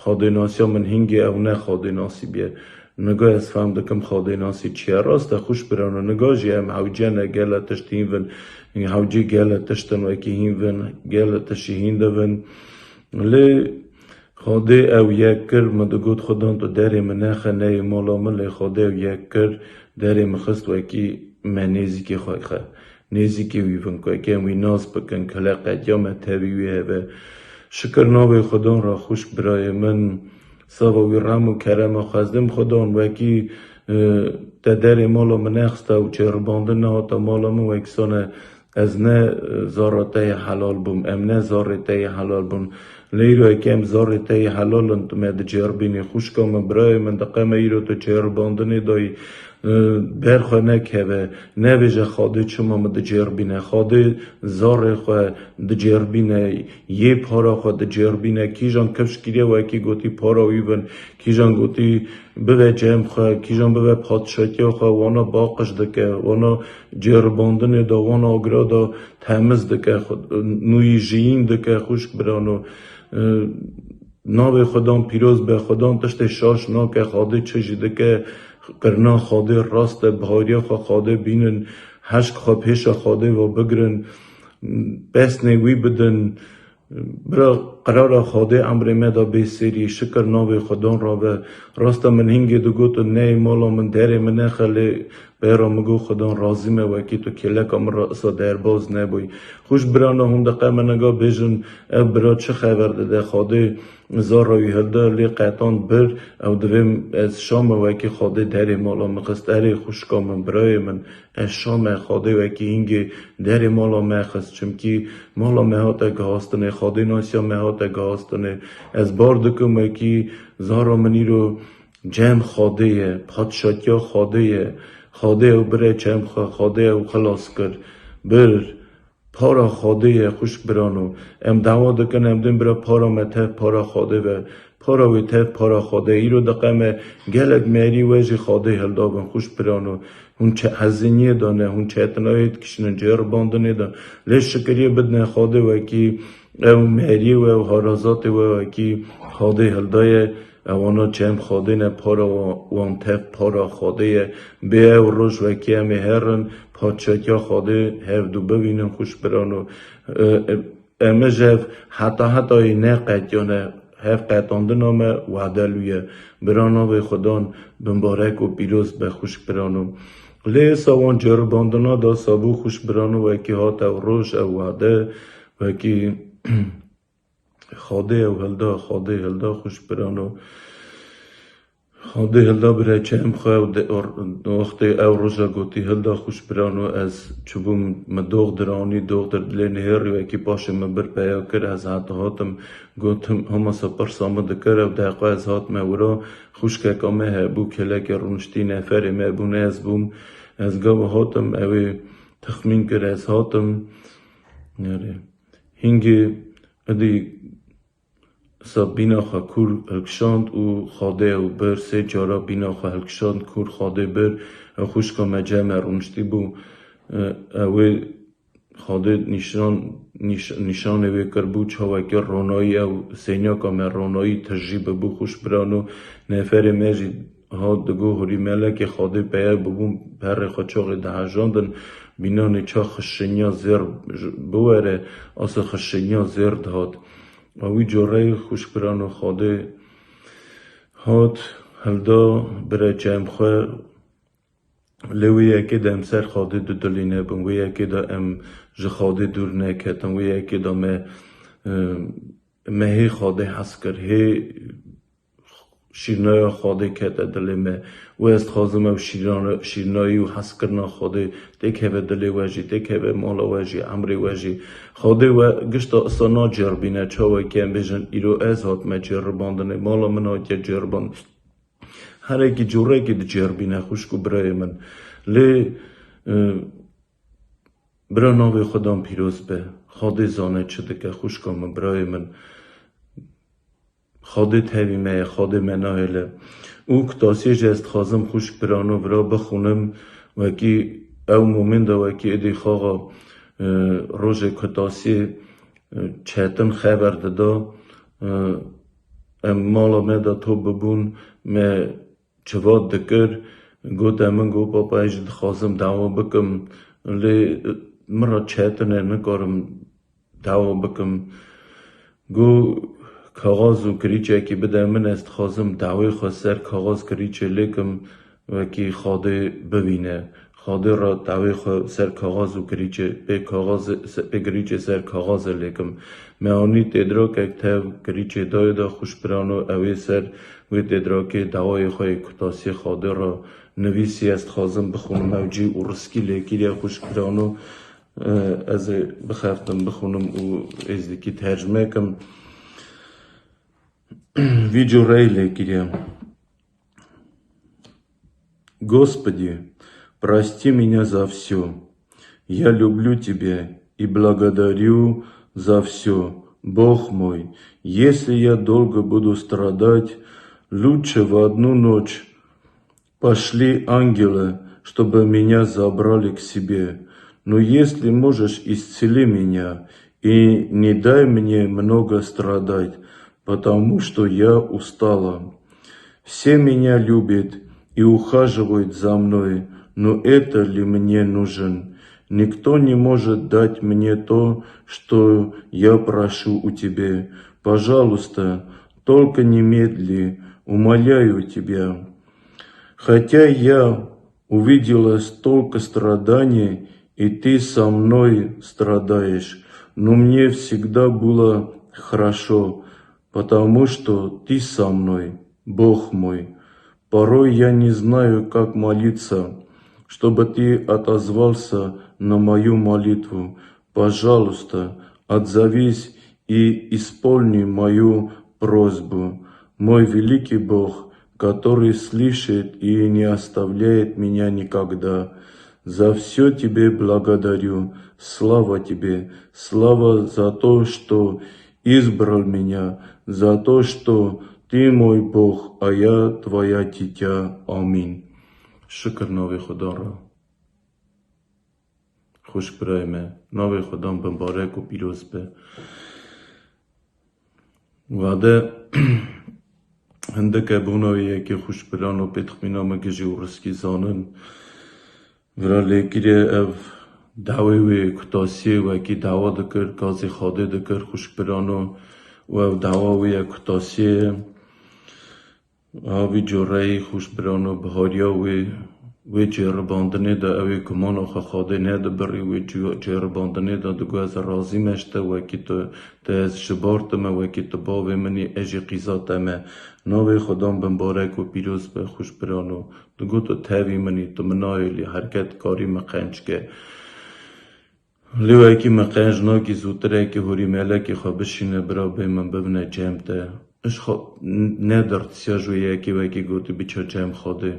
xwedênasiya min hingê ew ne xwedênasî bûye. Niga ez fehm dikim xwedênasî çi ye. Rast e, xwişk birano, niga jî em hewce ne, gele tişt hîn vin. Hewcê gele tiştin wekî hîn vin, gele tiştî hîn divin. Lê Xwedê ew yek kir, min digot, Xudan tu derê min nexe, neyê mala min, lê Xwedê ew yek kir, derê min xist wekî me nêzîkê xwe xe. Nêzîkê wî bin, ku em wî nas bikin, ku heleqetiya me tevî wî hebe. Şikir navê Xudan re, xwişk birayê min, sava wî rem û kerema xwe ez dêm Xudan wekî, e, te derê mala min nexiste û çêribandin nehate mala min, wekî sane ez ne, e, zara te yê helal bûm, em ne zarê te yê helal bûn. Lê îro yekê em zarê te yê helal in, tu me dicêribînî. Xwişka min, birayê min, diqe me îro tu çêribandinê dayî, e, ber xwe nekeve. Nebêje, Xadê çima min dicêribîne. Xadê zarê xwe dicêribîne, yê para xwe dicêribîne. Kîjan kifş kiriye wekî gotî para wî bin. Kîjan gotî bibe cem xwe, kîjan bibe padşatiya xwe, wana baqij dike, wana cêribandinê de, wana agra de temiz dike, xwe-, nûyî jiyîn dike, xwişk birano. E, navê Xudan pîroz be, Xudan tiştê şaş nake, Xadê çi jî dike, qirna Xadê rast e, bihariya xwe Xadê bînin, heşk xwe pêşa Xadê ve bigirin, pesnê wî bidin. Bira, qirara Xadê emrê me de bê serî, şikir navê Xudan ra be. Rasta min hingê digotin, neyê mala min, derê min nexe, lê bera min got, Xudan razî me, wekî tu kêleka min ra isa derbaz nebûyî. Xwişk birano, hûn diqe min niga bêjin, ev bira çi xeber dide, Xadê zara wî hilda, lê qetan bir, ew divê ez şame wekî Xadê derê mala min xist, erê xwişka min, birayê min, ez şame Xadê wekî hingê derê mala me xist, çimkî mala me hate gihastinê, Xadê nasiya me hate gihastinê. Ez bar dikim wekî zara min îro cem Xadê ye, padşatiya Xadê ye. Xadê ew bire cem xwe, Xadê ew xilas kir. Bir, para Xadê ye, xwişk birano. Em dawa dikin, em din bira para me tev para Xadê be. Para wê tev para Xadê. Îro diqe me gelek merî we jî Xadê hildabin, xwişk birano. Hûn çe-, heziniyê de ne, hûn çetinayê dikişînin, ceribandinê de. Lê şikiriyê bidine Xwedê wekî ew meriyê we, ew harazatê we wekî Xwedê hildaye. Ewana çem Xwedê ne, para wa-, wan tev para Xwedê ye. Bê ew roj wekî em ê herin, padşatiya Xwedê hevdu bibînin xwişk birano. E, e, Em ji hev heta hetayê neqetiyane, hev qetandina me wade lû ye. Bira navê Xudan bimbarek û pîroz be xwişk birano. Lê êsa wan ceribandina da sabû xwişk birano, wekî hat ew roj ew wade, wekî Xadê ew hilda, Xadê hilda xwişk birano. Xadê hilda bire çem xwe û de-, or-, wextê ew roja gotî hilda xwişk birano, ez çibûm, min doxdir anî, doxdir dilê nihêrî wekî paşê min bir peya kir, ez heta hatim, gotim, hema se pirsa min dikir, ew deqa ez hatime wira, xwişkeka me hebû, kelekê rûniştî, neferê me bû, ne ez bûm, ez gava hatim, ew ê texmîn kir, ez hatim. Nerê. Hingê idî Sa bîna xwe kûr hilkişand û Xadê ew bir, sê cara bîna xwe hilkişand, kûr Xadê bir, ew xwişka me cem me rûniştî bû. E, ew ê Xadê nîşan, nîş-, nîşanê wê kirbû, çawekî ronayî ew sênyaka me ronayî tijî bibû xwişk birano. Neferê me jî hat digo hurî melekê Xadê peye bibûn, perê xwe çaxê dihejandin, bînanê ça xişiniya zêr biwere, asa xişiniya zêr dihat. A wî coreyê xwişk birano Xadê hat hilda bire cem xwe. Lê wê yekê de em ser Xadê dudilî nebin. Wê yekê de em ji Xadê dûr neketin. Wê yekê de me, e, me hê Xadê hez kir. Hê şîrnaya Xadê kete dilê me. Û ez dixwazim ew şîrana-, şîrnayî û hezkirina Xadê têkeve dilê we jî, têkeve mala we jî, emrê we jî. Xadê we gişta isa naceribîne, çawekî em bêjin, îro ez hatime ceribandinê, mala min hatiye ceribandin. Herekî corekî diceribîne, xwişk û birayê min. Lê, e, Bira navê Xudan pîroz be. Xadê zane çi dike, xwişka min, birayê min. Xadê tevî me ye, Xadê me nahêle. Û kutasiyê jî ez dixwazim xwişk birano vira bixwînim, wekî ew momên de wekî êdî xaxa, e, rojê kutasiyê, e, çetin xeber dida. E, em mala me de top bibûn, me çivat dikir, gote min, got, Papa, ez jî dixwazim dawa bikim, lê min re çetin e, nikarim dawa bikim. Got, Kaxaz û kirîçekî bide min, ez dixwazim dawê xwe ser kaxaz kirîçê lêkim, wekî Xadê bibîne. Xadê re dawê xwe ser kaxaz û kirîçê, pê kaxazê, se-, pê kirîçê ser kaxazê lêkim. Me anî têdirakek tev kirîçê dayê de xwişk birano, ewê ser wê têdirakê dawayê xwe yê kutasiyê Xadê re nivîsî, ez dixwazim bixwînim, ew cî û riskî lêkiriye xwişk birano, e, ez ê bixeftim bixwînim û êzdîkî tercime kim. Vî cureyî lêkiriye. Господи, прости меня за всё. Я люблю Тебя и благодарю за всё. Бог мой, если я долго буду страдать, лучше в одну ночь пошли ангела, чтобы меня забрали к себе. Но если можешь, исцели меня и не дай мне много страдать, потому что я устала. Все меня любят и ухаживают за мной, но это ли мне нужен? Никто не может дать мне то, что я прошу у Тебя. Пожалуйста, только немедли, умоляю Тебя. Хотя я увидела столько страданий, и Ты со мной страдаешь, но мне всегда было хорошо, потому что Ты со мной, Бог мой. Порой я не знаю, как молиться, чтобы Ты отозвался на мою молитву. Пожалуйста, отзовись и исполни мою просьбу. Мой великий Бог, который слышит и не оставляет меня никогда. За всё Тебе благодарю. Слава Тебе. Слава за то, что избрал меня, за то, что Ты мой Бог, а я Твоя дитя. Аминь. Şikir navê Xudan re. xwişk birayê me. Navê Xudan bimbarek û pîroz be. Wade hindike bona wê yekê xwişkbirano pê dixmîna min gijî û riskî zanin. Vira lêkirê ev dawê wê kutasiyê wekî dawa dikir, gazî Xadê dikir xwişkbirano û ev dawa wê ye kutasiyê ye. A vî coreyî xwişk birano bihariya wê, wê cêribandinê de ew ê gumana xwe Xadê nedibirî, wê cû-, cêribandinê de digo ez razî me ji te wekî tu, te ez ji bar dime wekî tu bavê min î, ez jî qîza te me. Navê Xudan bimbarek û pîroz be xwişk birano. Digo tu tevî min î, tu min nayêlî, her ke dikarî min qenc ke. Lê wekî min qenc nakî zûtirekî hûrî melekê xwe bişîne bira bê min bibine cem te. Iş xwe n-, nedirtisiya ji wê yekê wekî gotî biçe cem Xwedê.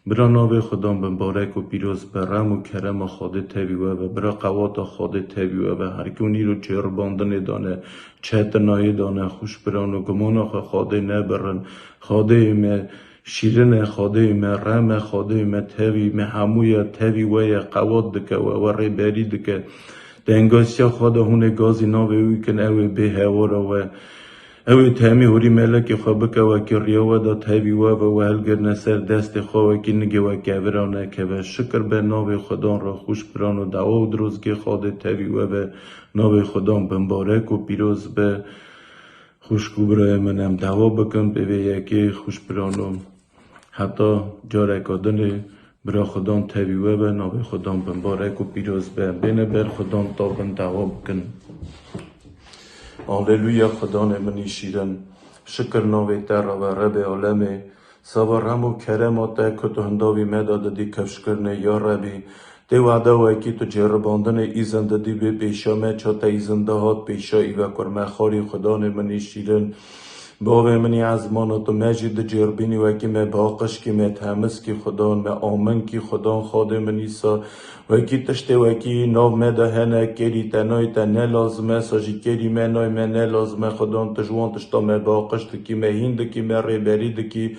Bira navê Xudan bimbarek û pîroz be, rem û kerema Xwedê tevî we be, bira qewata Xwedê tevî we be. Her ki hûn îro çêribandinê dane, çetinayê dane, xwişk birano gumana xwe Xwedê nebirin. Xwedê me Şîrin e Xwedê me, rem e Xwedê me, tevî me hemû ye, tevî we ye, qewat dike we, we rêberî dike. Tengasiya xwe de hûn ê gazî navê wî kin, ew ê bê hewara we. Ew ê temî hûrî melekê xwe bike wekî riya we de tevî we ve, we hilgirine ser destê xwe wekî nigê we kevira nekeve. Şikir be navê Xudan re xwişk birano dawa û dirozgê Xwedê tevî we ve. Navê Xudan bimbarek û pîroz be. Xwişk û birayê min, em dawa bikin pê vê yekê xwişk birano. Heta careka dinê bira Xudan tevî we be, navê Xudan bimbarek û pîroz be. Em bêne ber Xudan ta bin dawa bikin. Aleluya Xudanê min î şîrin. Şikir navê te re be Rebê alemê. Sava rem û kerema te ku tu hindavî me de didî kifşkirinê ya Rebî. Tê wada wekî tu cêribandinê îzin didî bê pêşa me, ça te îzin da hat pêşa î ve kur me xwarî Xudanê min î şîrin. Bavê min î ezmana tu me jî di cêrbînî wekî me baqişkî me temiskî Xudan me aminkî Xudan Xadê min îsa wekî tiştê wekî nav me de hene kêrî te nayê te ne lazim e, sa jî kêrî me nayê me ne lazim e Xudan tu ji wan tişta me baqiş dikî me hîn dikî me rêberî dikî.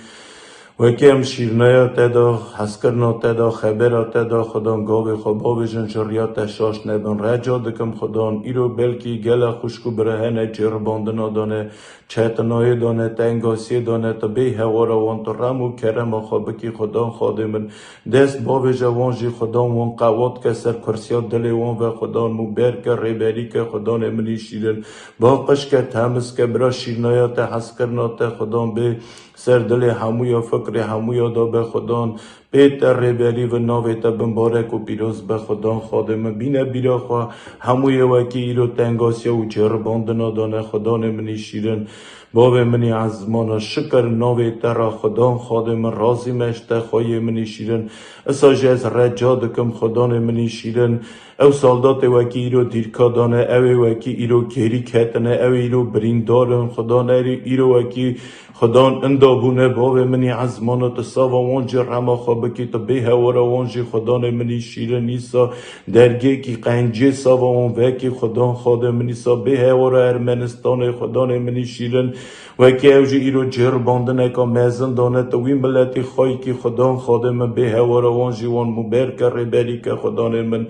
Wekî em şîrneya te de, hezkirina te de, xebera te de, Xudan gavê xwe bavêjin ji riya te şaş nebin. Reca dikim Xudan, îro belkî gelek xwişk û bira hene cêribandina dane, çetinayê dane, tengasiyê dane, tu bê hewara wan, tu rem û kerema xwe bikî Xudan Xadê min. Dest bavêje wan jî Xudan wan qewat ke ser kursiya dilê wan ve Xudan mûber ke rêberî ke Xudanê min î şîrin. Baqij ke temiz ke bira şîrneya te hezkirina te Xudan bê. Ser dilê hemûya fikrê hemûya de be Xudan. Pê te rêberî ve navê te bimbarek û pîroz be Xudan Xadê min. Bîne bîra xwe hemûyê wekî îro tengasiya û cêribandina dane Xudanê min î şîrin. Bavê min î ezmana şikir navê te re Xudan Xadê min razî me ji te xweyê min î şîrin. Isa jî ez reca dikim Xudanê min î şîrin. Ew saldatê wekî îro dîrka dane, ew ê wekî îro kêrî ketine, ew ê îro birîndar in. Xudan erê îro wekî Xudan inda bûne, bavê min î ezmana tu sava wan jî rema xwe bikî, tu bê hewara wan jî Xudanê min î şîrin îsa dergêkî qencê sava wan vekî Xudan Xadê min îsa bê hewara Ermenistanê Xudanê min î şîrin. Wekî ew jî îro cêribandineka mezin dane, tu wî miletî xweyîkî Xudan Xadê min bê hewara wan jî wan mûber ke rêberî ke Xudanê min.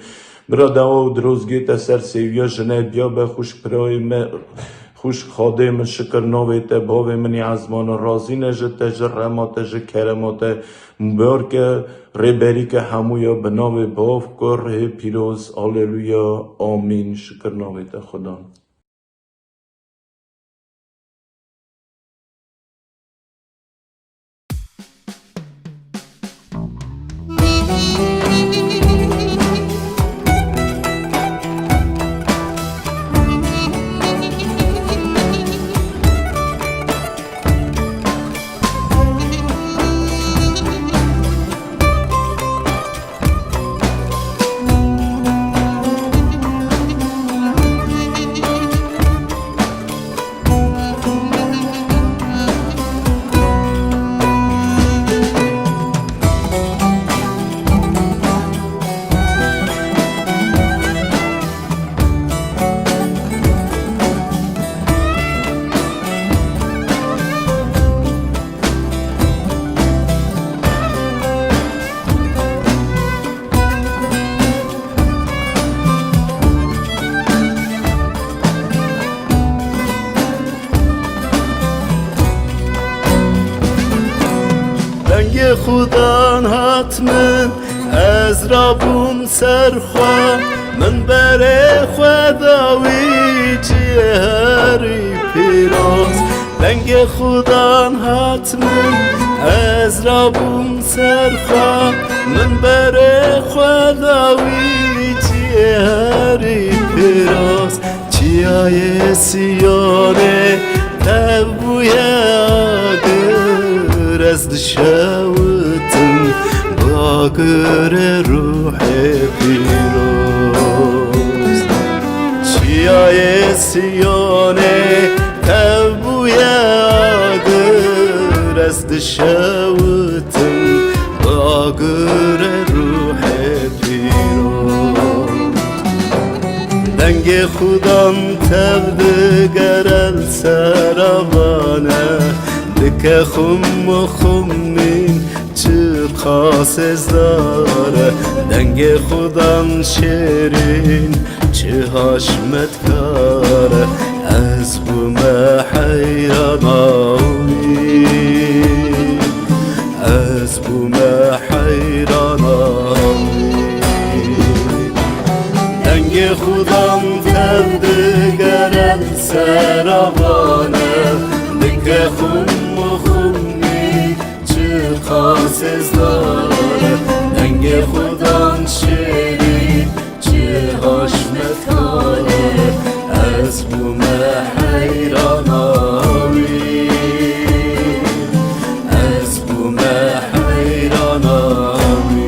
Bira dawa û dirozgê te ser sêwiya jinebiya be xwişk birayê me, xwişk Xadê min şikir navê te bavê min î ezmana razî ne ji te ji rema te ji kerema te mûber ke rêberî ke hemûya bi navê bav kurê pîroz. Aleluya. Amîn. Şikir navê te Xudan. Xudan hat min, ez rabûm ser xwe, min berê xwe da wî cihê herî pîroz. Dengê Xudan hat min, ez rabûm ser xwe, min berê xwe da wî cihê herî pîroz. Çiyayê Siyonê tev bûye agir, ez dişewitim bi agirê ruhê pîroz. Çiyayê Siyonê tev bûye agir, ez dişewitim bi agirê ruhê pîroz. Dengê Xudan tev digere li ser avane, dike xum û xumîn çi qas êzdar e. Dengê Xudan şêrîn çi haşmetkar e. Ez bûme heyrana wî. Ez bûme heyrana wî. Dengê Xudan tev digere li ser avane, dike xum û xumî çi qas êzdar e. Dengê Xudan şêrîn çi haşmetkar e. Ez bûme heyrana wî. Ez bûme heyrana wî.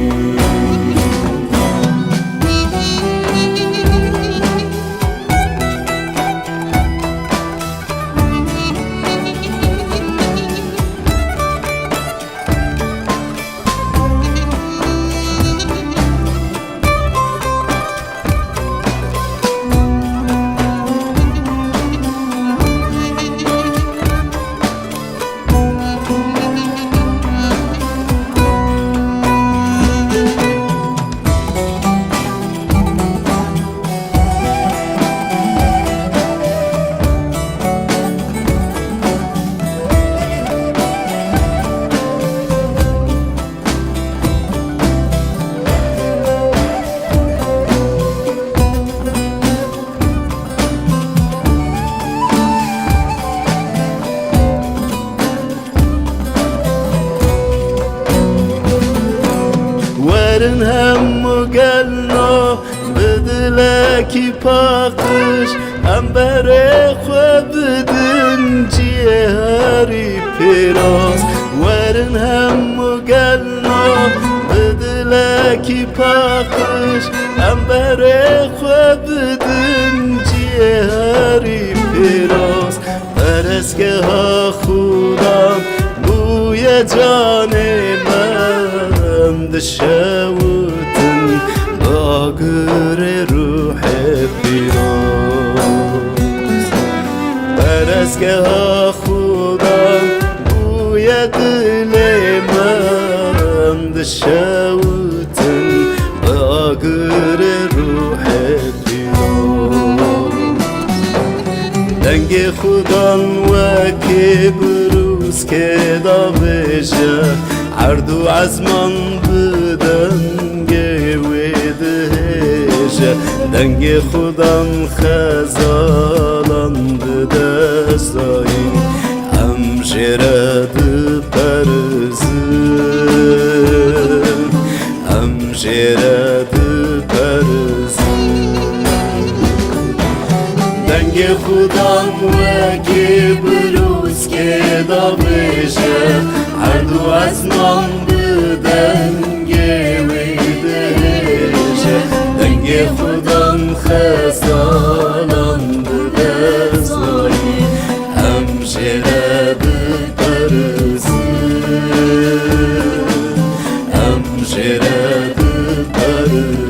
Werin hemû gelno bi dilekî paqij, em berê xwe bidin cihê herî pîroz. Werin hemû gelno bi dilekî paqij, em berê xwe bidin cihê herî pîroz. Perestgeha Xudan bûye canê me, em dişewitin bi agirê ruhê pîroz. Perestgeha Xudan bûye dilê me, em dişewitin bi agirê ruhê pîroz. Dengê Xudan wekî birûskê davêje, erd û ezman bi dengê wê dihêje. Dengê Xudan xezalan dide zayîn, em jê re diperizin. Em jê re diperizin. Dengê Xudan wekî birûskê davêje, erd û ezman bi dengê wî dihêje. Dengê Xudan xezalan dide zayîn, em jê re diperizin. Em jê re diperizin.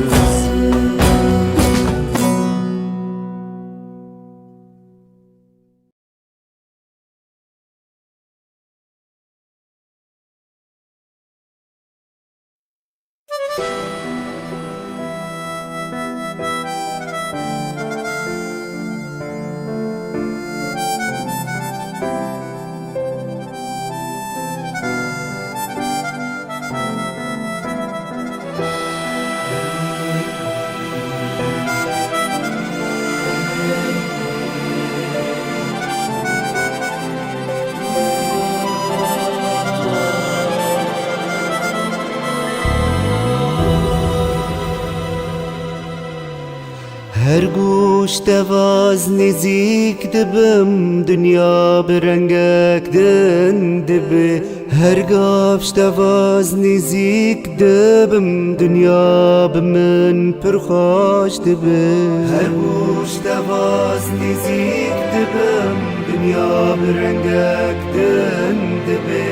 Ji te vaz nêzîk dibim, dinya bi rengek din dibe. Her gav ji te vaz nêzîk dibim, dinya bi min pir xweş dibe. Her ku ji te vaz nêzîk dibim, dinya bi rengek din dibe.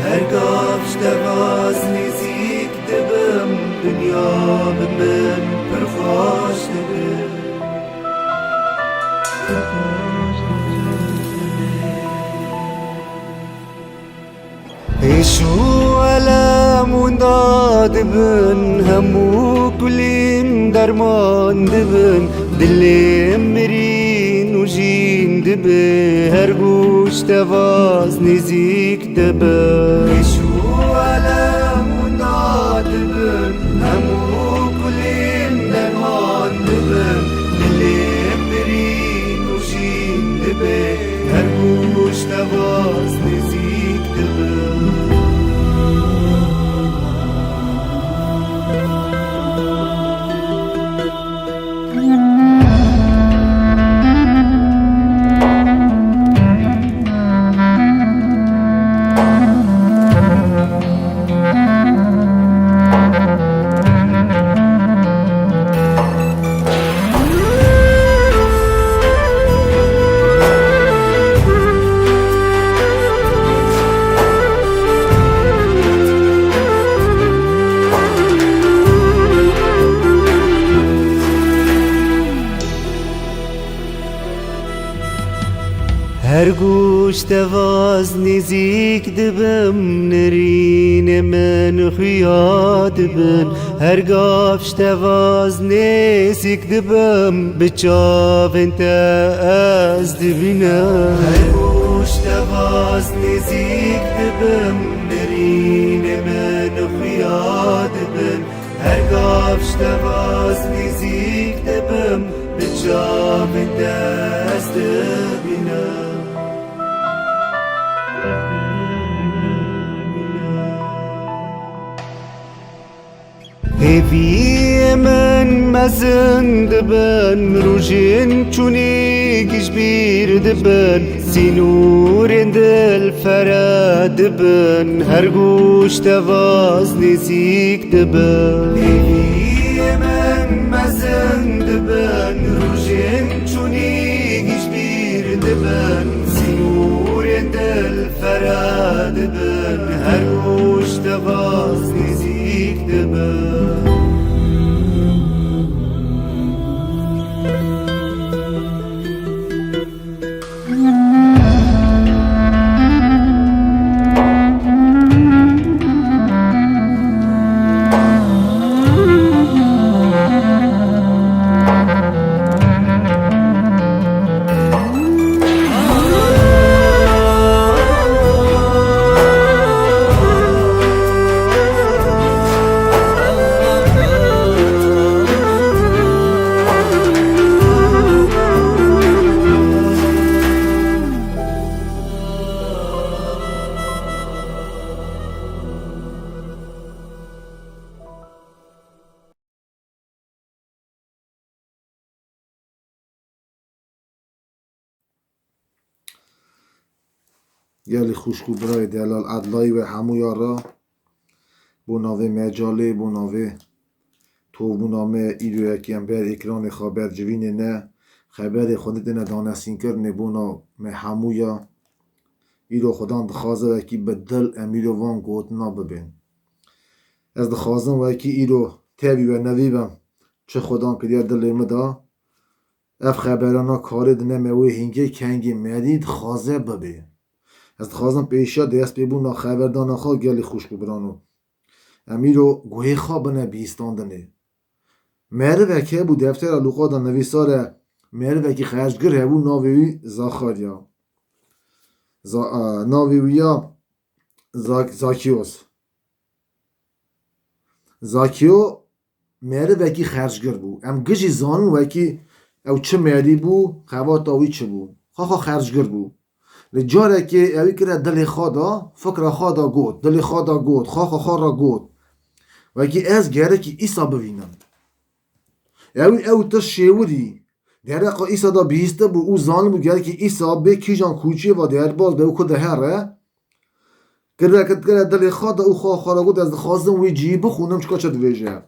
Her gav ji te vaz nêzîk dibim, dinya bi min pir xweş dibe. Êş û elem winda dibin, hemû kulîn derman dibin. Dilê mirî nûjîn dibe, her ku ji te vaz nêzîk dibe. Êş û elem winda dibin, hemû kulîn derman dibin. Dilê mirî nûjîn dibe, her ku ji te vaz nêzîk dibe. Her ku ji te vaz nêzîk dibim, nerînê min xuya dibin. Her gav ji te vaz nêzîk dibim, bi çavên te ez dibînim. Her ku ji te vaz nêzîk dibim, nerînê min xuya dibin. Her gav ji te vaz nêzîk dibim, bi çavên te ez dibînim. Hêviyê min mezin dibin, rojên çûnî ji bîr dibin. Sînorên dil fere dibin, her ku ji te vaz nêzîk dibin. Hêviyê min mezin dibin, rojên çûnî ji bîr dibin. Sînorên dil fere dibin, her ku ji te vaz nêzîk dibin. Gelî xwişk û birayê delal, edlayî we hemûya re. Bo navê mecalê, bo navê tovbûna me, îro yekî em ber ekranê xwe ber civînê ne. Xeberê Xwedê têne danesînkirinê bona me hemûya. Îro Xudan dixwaze wekî bi dil em îro van gotina bibên. Ez dixwazim wekî îro tevî we nevî bim. Çi Xudan kiriye dilê min de. Ev xeberana karê dine me wê hingê kengê merî dixwaze bibê. Ez dixwazim pêşiya destpêbûna xeberdana xwe gelî xwişk û birano. Em îro guhê xwe bine bihîstandinê. Merivek hebû deftera Lûqa de nivîsar e, merivekî xercgir hebû navê wî Zaxarya. Za-, a, navê wî ya Zak-, Zakiyos. Zakiyo merivekî xercgir bû. Em gijî zanin wekî ew çi merî bû, xebata wî çi bû. Xaxa xercgir bû. Li carekê ewî kire dilê xwe da, fikra xwe da got, dilê xwe da got, xaxa xwe ra got. Wekî ez gerekî îsa bivînim. Ewî ew tişt şêwirî, Dereqa Îsa da bihîstibû û zanibû gelkî Îsa bê kîjan koçê va derbaz be û ku dihere. Kirvekirtgere dilê xwe de û xwe xwe re got, ez dixwazim wî cihî bixwînim çika çi dibêje.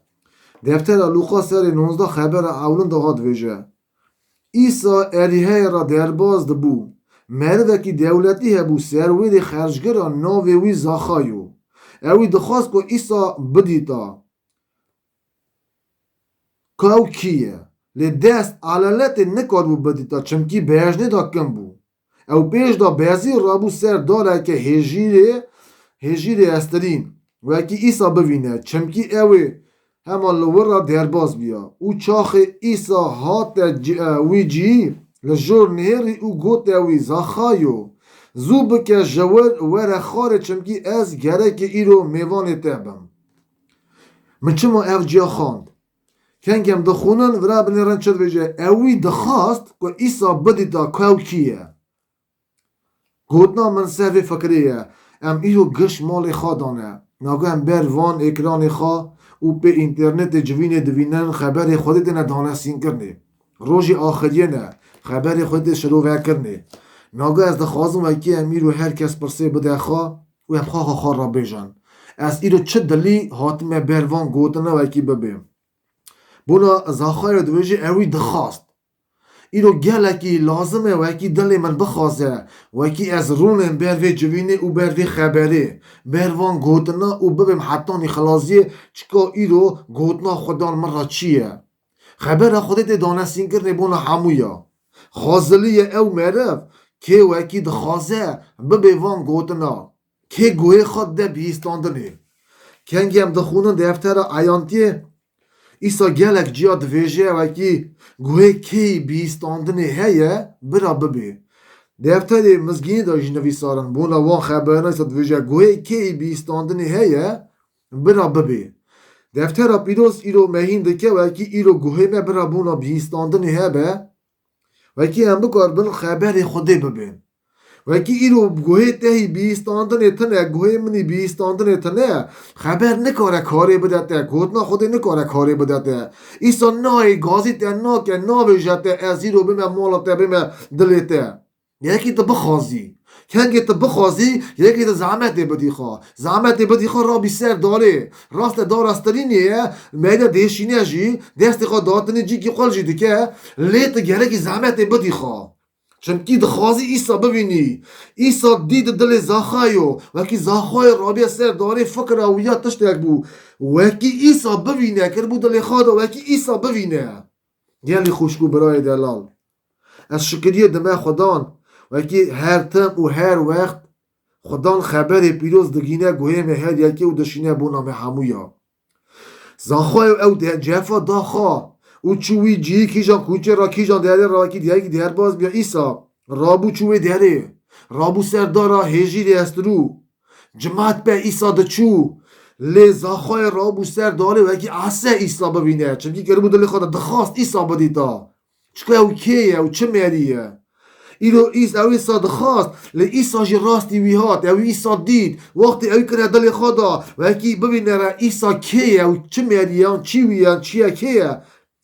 Deftera Lûqa serê nonzdeh xebera ewlin de ha dibêje. Îsa erîheyê re derbaz dibû. Merivekî dewletî hebû, serwêrê xercgir a, navê wî Zaxay o. Ewî dixwast ku Îsa bidîta ku ew kî ye. Lê dest eleletê nikaribû bidîta, çimkî bejnê de kin bû. Ew pêş de bezî rabû ser dareke hêjîrê, hêjîrê estirîn, wekî Îsa bivîne, çimkî ew ê hema li wir re derbas biya. Û çaxê Îsa hate ci-, e, wî cî, li jor nihêrî û gote wî, Zaxayo, zû bike ji wir were xarê, çimkî ez gereke îro mêvanê te bim. Min çima ev ciya xwend? Kengê em dixwînin, vira binêrin çi dibêje. Ewî dixwast ku Îsa bidîta ku ew kî ye. Gotina min ser vê fikirê ye. Em îro giş malê xwe dane. Naga em ber van ekranê xwe û pê înternetê civînê divînin, xeberê Xwedê têne danesînkirinê. Rojê axiriyê ne. Xeberê Xwedê tê şirovekirinê. Naga ez dixwazim wekî em îro her kes pirsê bide xwe û em xwe xwe xwe re bêjin. Ez îro çi dilî hatime ber van gotina wekî bibêm. Bona Zaxayo dibêje ewî dixwast. Îro gelekî lazim e wekî dilê min bixwaze, wekî ez rûnim ber vê civînê û ber vê xeberê, ber van gotina û bibêm hetanî xilaziyê, çika îro gotina Xudan min re çi ye? Xebera Xwedê tê danesînkirinê bona hemûya. Xwezilî ye ew meriv kê wekî dixwaze bibê van gotina. Kê guhê xwe dide bihîstandinê. Kengî em dixwînin deftera Eyantiyê, Îsa gelek ciya divêje wekî guhê kê bihîstandinê heye, bira bibê. Defterê Mizgînî de jî nivîsar in, bona wan xeberina Îsa divêje guhê kê bihîstandinê heye, bira bibê. Deftera Pîroz îro me hîn dike wekî îro guhê me bira bona bihîstandinê hebe, wekî em bikaribin xeberê Xwedê bibên. Wekî îro guhê te hî bihîstandinê tune, guhê min î bihîstandinê tune, xeber nikare karê bide te, gotina Xwedê nikare karê bide te. Îsa nayê gazî te nake, navêje te, ez îro bime mala te, bime dilê te. Yekî tu bixwazî. Kengê tu bixwazî, yekî tu zehmetê bidî xwe. Zehmetê bidî xwe, rabî ser darê. Raste dara stirînê ye, meyde dêşîne jî, destê xwe datinê cîkî qul jî dike, lê tu gerekî zehmetê bidî xwe. Çimkî dixwazî Îsa bivînî. Îsa dî di dilê Zaxayo. Wekî Zaxayo rabiye ser darê fikra wî ya tiştek bû. Wekî Îsa bivîne, kiribû dilê xwe de wekî Îsa bivîne. Gelî xwişk û birayê delal. Ez şikiriyê dime Xudan. Wekî her tim û her wext Xudan xeberê pîroz digîne guhê me her yekê û dişîne bona me hemûya. Zaxoyê ew de cefa da xwe û çû wî cihî kîjan kûçê re, kîjan derê re, wekî diyayekî derbaz bîya Îsa. Rabû çû wê derê. Rabû ser dara hêjîrê estirû. Cimat pe Îsa diçû. Lê Zaxoyê rabû ser darê wekî ase Îsa bivîne. Çimkî kiribû dilê xwe de dixwast Îsa bidîta. Çika ew kê ye û çi merî ye? Îro Îs-, ew Îsa dixwast, lê Îsa jî rastî wî hat. Ew Îsa dît. Wextê ew kire dilê xwe da, wekî bibîne re Îsa kê ye û çi merî ye, yan çî wî ye, yan çi ye, kê ye?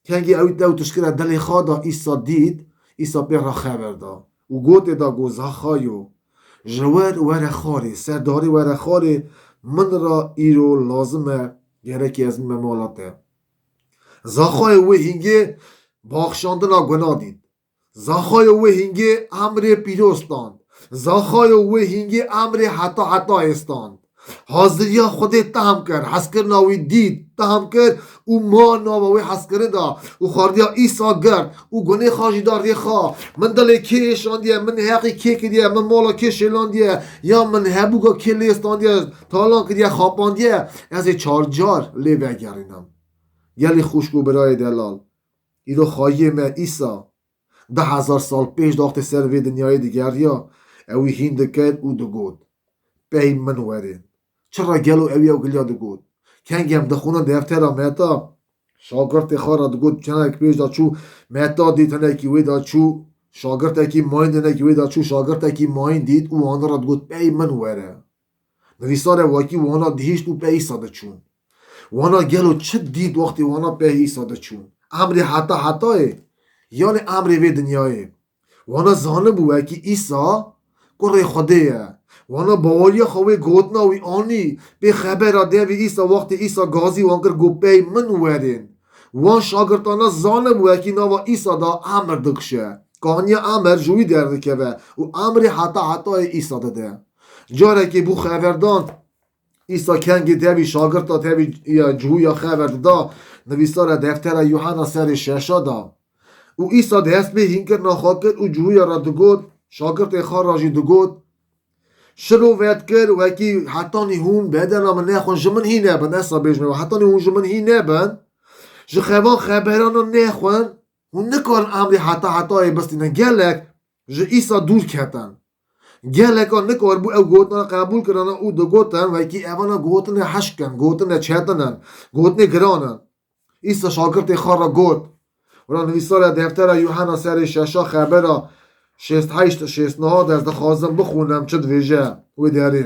Kengî ew, ew tişkire dilê xwe da, Îsa dît, Îsa pê re xeber da. Û gotê da got, Zaxayo, ji wer were xwarê, ser darê were xwarê, min re îro lazim e, gerekî ez bime mala te. Zaxayê wê hîngê baxşandina guna dît. Zaxayê wê hîngê emrê pîroz stand. Zaxayê wê hîngê emrê heta hetayê stand. Haziriya Xwedê tehm kir, hezkirina wî dît, tehm kir û ma nava wê hezkirin de û xwardiya Îsa girt û gunê xwe jî da rê xwe. Min dilê kê êşandiye, min heqî kê kiriye, min mala kê şêlandiye, ya min hebûka kê lê standiye, talan kiriye, xapandiye, ez ê çar car lê vegerînim. Gelî xwişk û birayê delal. Îro xayiyê me Îsa, du hezar sal pêş de wextê ser vê dinyayê digeriya, ewî hîn dikir û digot, Pey min werên. Çira gelo ewî ew giliya digot? Kengê em dixwînin deftera Meta, şagirtê xwe re digot, hinek pêş de çû, Meta dît, hinekî wê de çû, şagirtekî mayîn, hinekî wê de çû, şagirtekî mayîn dît û wan re digot, Pey min were. Nivîsar e wekî wana dihişt û pey Îsa diçûn. Wana gelo çi dît wextê wana pey Îsa diçûn? Emrê heta hetayê. Yanê emrê vê dinyayê. Wana zanibû wekî Îsa kurê Xwedê ye. Wana baweriya xwe wê gotina wî anî. Pê xebera devî Îsa, wextê Îsa gazî wan kir, got, pey min werên. Wan şagirtana zanibû wekî nava Îsa da emir dikişe. Kaniya emir ji wî derdikeve û emrê heta hetayê Îsa dide. Carekê bû xeberdan, Îsa kengê tevî şagirta tevî ya cihûya xeber dida, nivîsara deftera Yuhena serê şeşa da. Û Îsa dest pê hînkirina xwe kir û cihûya re digot, şagirtê xwe re jî digot, şirovet kir, wekî hetanî hûn bedena min nexwin, ji min hîn nebin, esa bêjme, hetanî hûn ji min hîn nebin, ji xevan xeberana nexwin, hûn nikarin emrê heta hetayê bistînin. Gelek ji Îsa dûr ketin. Geleka nikaribû ew gotina qebûl kirana û digotin, wekî evana gotine hişk in, gotine çetin in, gotinê giran in. Îsa şagirtê xwe re got, wira nivîsara deftera Yuhena serê şeşa xebera şêst heşt, şêst neh de ez dixwazim bixwînim çi dibêje wê derê.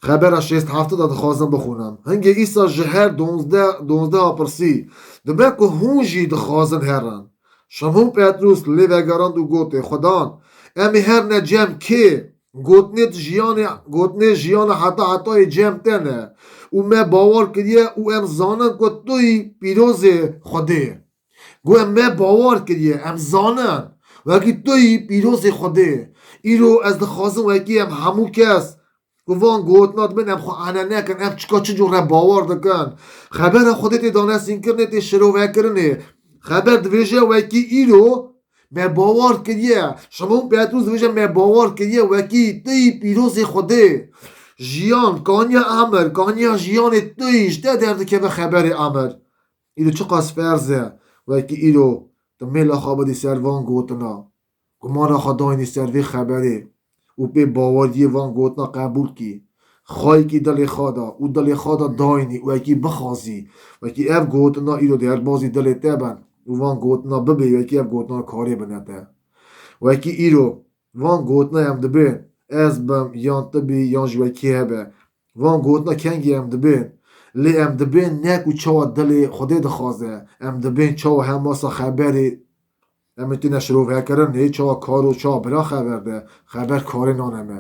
Xebera şêst heft de dixwazim bixwînim. Hingê Îsa ji her donzdeh, donzdeha pirsî, dibe ku hûn jî dixwazin herin. Şimon Petrûs lê vegerand û gotê, Xudan, em ê herine cem kê? Gotinê tu jiyanê, gotinê jiyana heta hetayê cem te ne. Û me bawer kiriye û em zanin ku tu yî pîrozê Xwedê. Got, em me bawer kiriye, em zanin. Wekî tu yî pîrozê Xwedê. Îro ez dixwazim wekî em hemû kes ku van gotina dibin, em xwe ane nekin, em çika çi cure bawer dikin. Xebera Xwedê tê danesînkirinê, tê şirovekirinê. Xeber dibêje wekî îro me bawer kiriye. Şimon Petrûs dibêje me bawer kiriye wekî tu yî pîrozê Xwedê. Jiyan, kaniya emir, kaniya jiyanê tu yî ji te derdikeve xeberê emir. Îro çiqas ferz e, wekî îro tu mêla xwe bidî ser van gotina, gumana xwe dayînî ser vê xeberê û pê baweriyê van gotina qebûl kî. Xwayekî dilê xwe da û dilê xwe da dayînî û wekî bixwazî, wekî ev gotina îro derbazî dilê te ben û van gotina bibê, wekî ev gotina karê bine te. Wekî îro, van gotina em dibên, ez bim, yan tu bî, yan ji wekî hebe. Van gotina kengî em dibên. Lê em dibên ne ku çawa dilê Xwedê dixwaze. Em dibên çawa hemasa xeberê em ê têne şirovvekirinê, çawa kar û çawa bira xeber de, xeber karê nane me.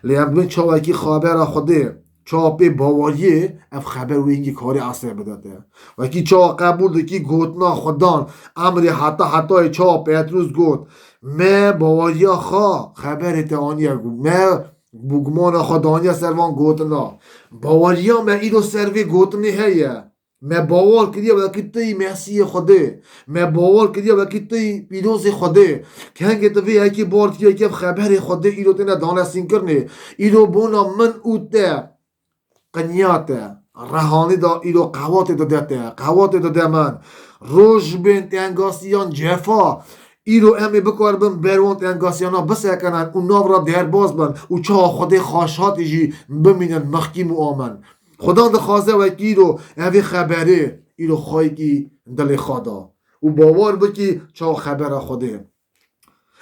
Lê em dibên çawekî xebera Xwedê, çawa pê baweriyê, ev xeber wê hingî karê esê bide te. Wekî çawa qebûl dikî gotina Xudan, emrê heta hetayê çawa Petrûs got, me baweriya xwe xeberê te aniye, me bi gumana xwe daniye ser van gotina. Baweriya me îro ser vê gotinê heye. Me bawer kiriye wekî tu yî Mesîhê Xwedê. Me bawer kiriye wekî tu yî pîrozê Xwedê. Kengê tu vê yekê bawer kiriye wekî ev xeberê Xwedê îro têne danesînkirinê. Îro bona min û te qinya te. Rehanî da îro qewatê dide te. Qewatê dide min. Roj bên tengasiyan cefa. Îro em ê bikaribin ber wan tengasiyana bisekinin û nav re derbas bin û çawa Xwedê xaşatî jî bimînin mexkîm û amin. Xudan dixwaze wekî îro evê xeberê, îro xwayekî dilê xwe da. Û bawer bikî çawa xebera Xwedê.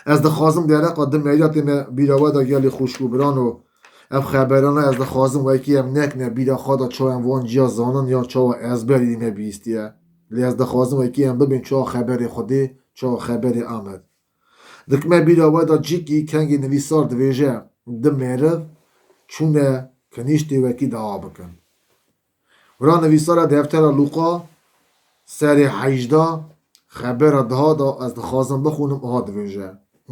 Ez dixwazim dereqa di meriya têne bîra we de gelî xwişk û birano. Ev xeberana ez dixwazim wekî em nekine bîra xwe de çawa em van ciya zanin ya çawa ezberî me bihîstiye. Lê ez dixwazim wekî em bibên çawa xeberê Xwedê, çawa xeberê Amed. Dikime bîra we de cîkî kengê nivîsar dibêje, di meriv çûne kinîştê wekî dawa bikin. Wira nivîsara deftera Lûqa serê heyjdeh xebera daha da ez dixwazim bixwînim, aha dibêje,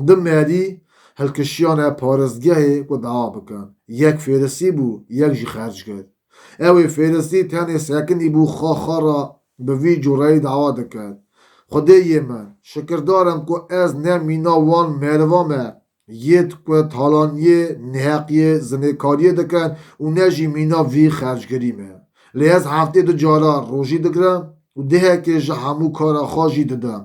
di merî hilkişiyane paristgehê ku dawa bikin. Yek fêrisî bû, yek jî xercgir. Ew ê fêrisî tenê sekinî bû xwe xwe re bi vî cureyî dawa dikir. Xwedê yê min, şikirdar im ku ez ne mîna wan meriva me yêd ku talaniyê, neheqiyê, zinêkariyê dikin û ne jî mîna vî xercgirî me. Lê ez heftê du cara rojî digirim û dihekê ji hemû kara xwe jî didim.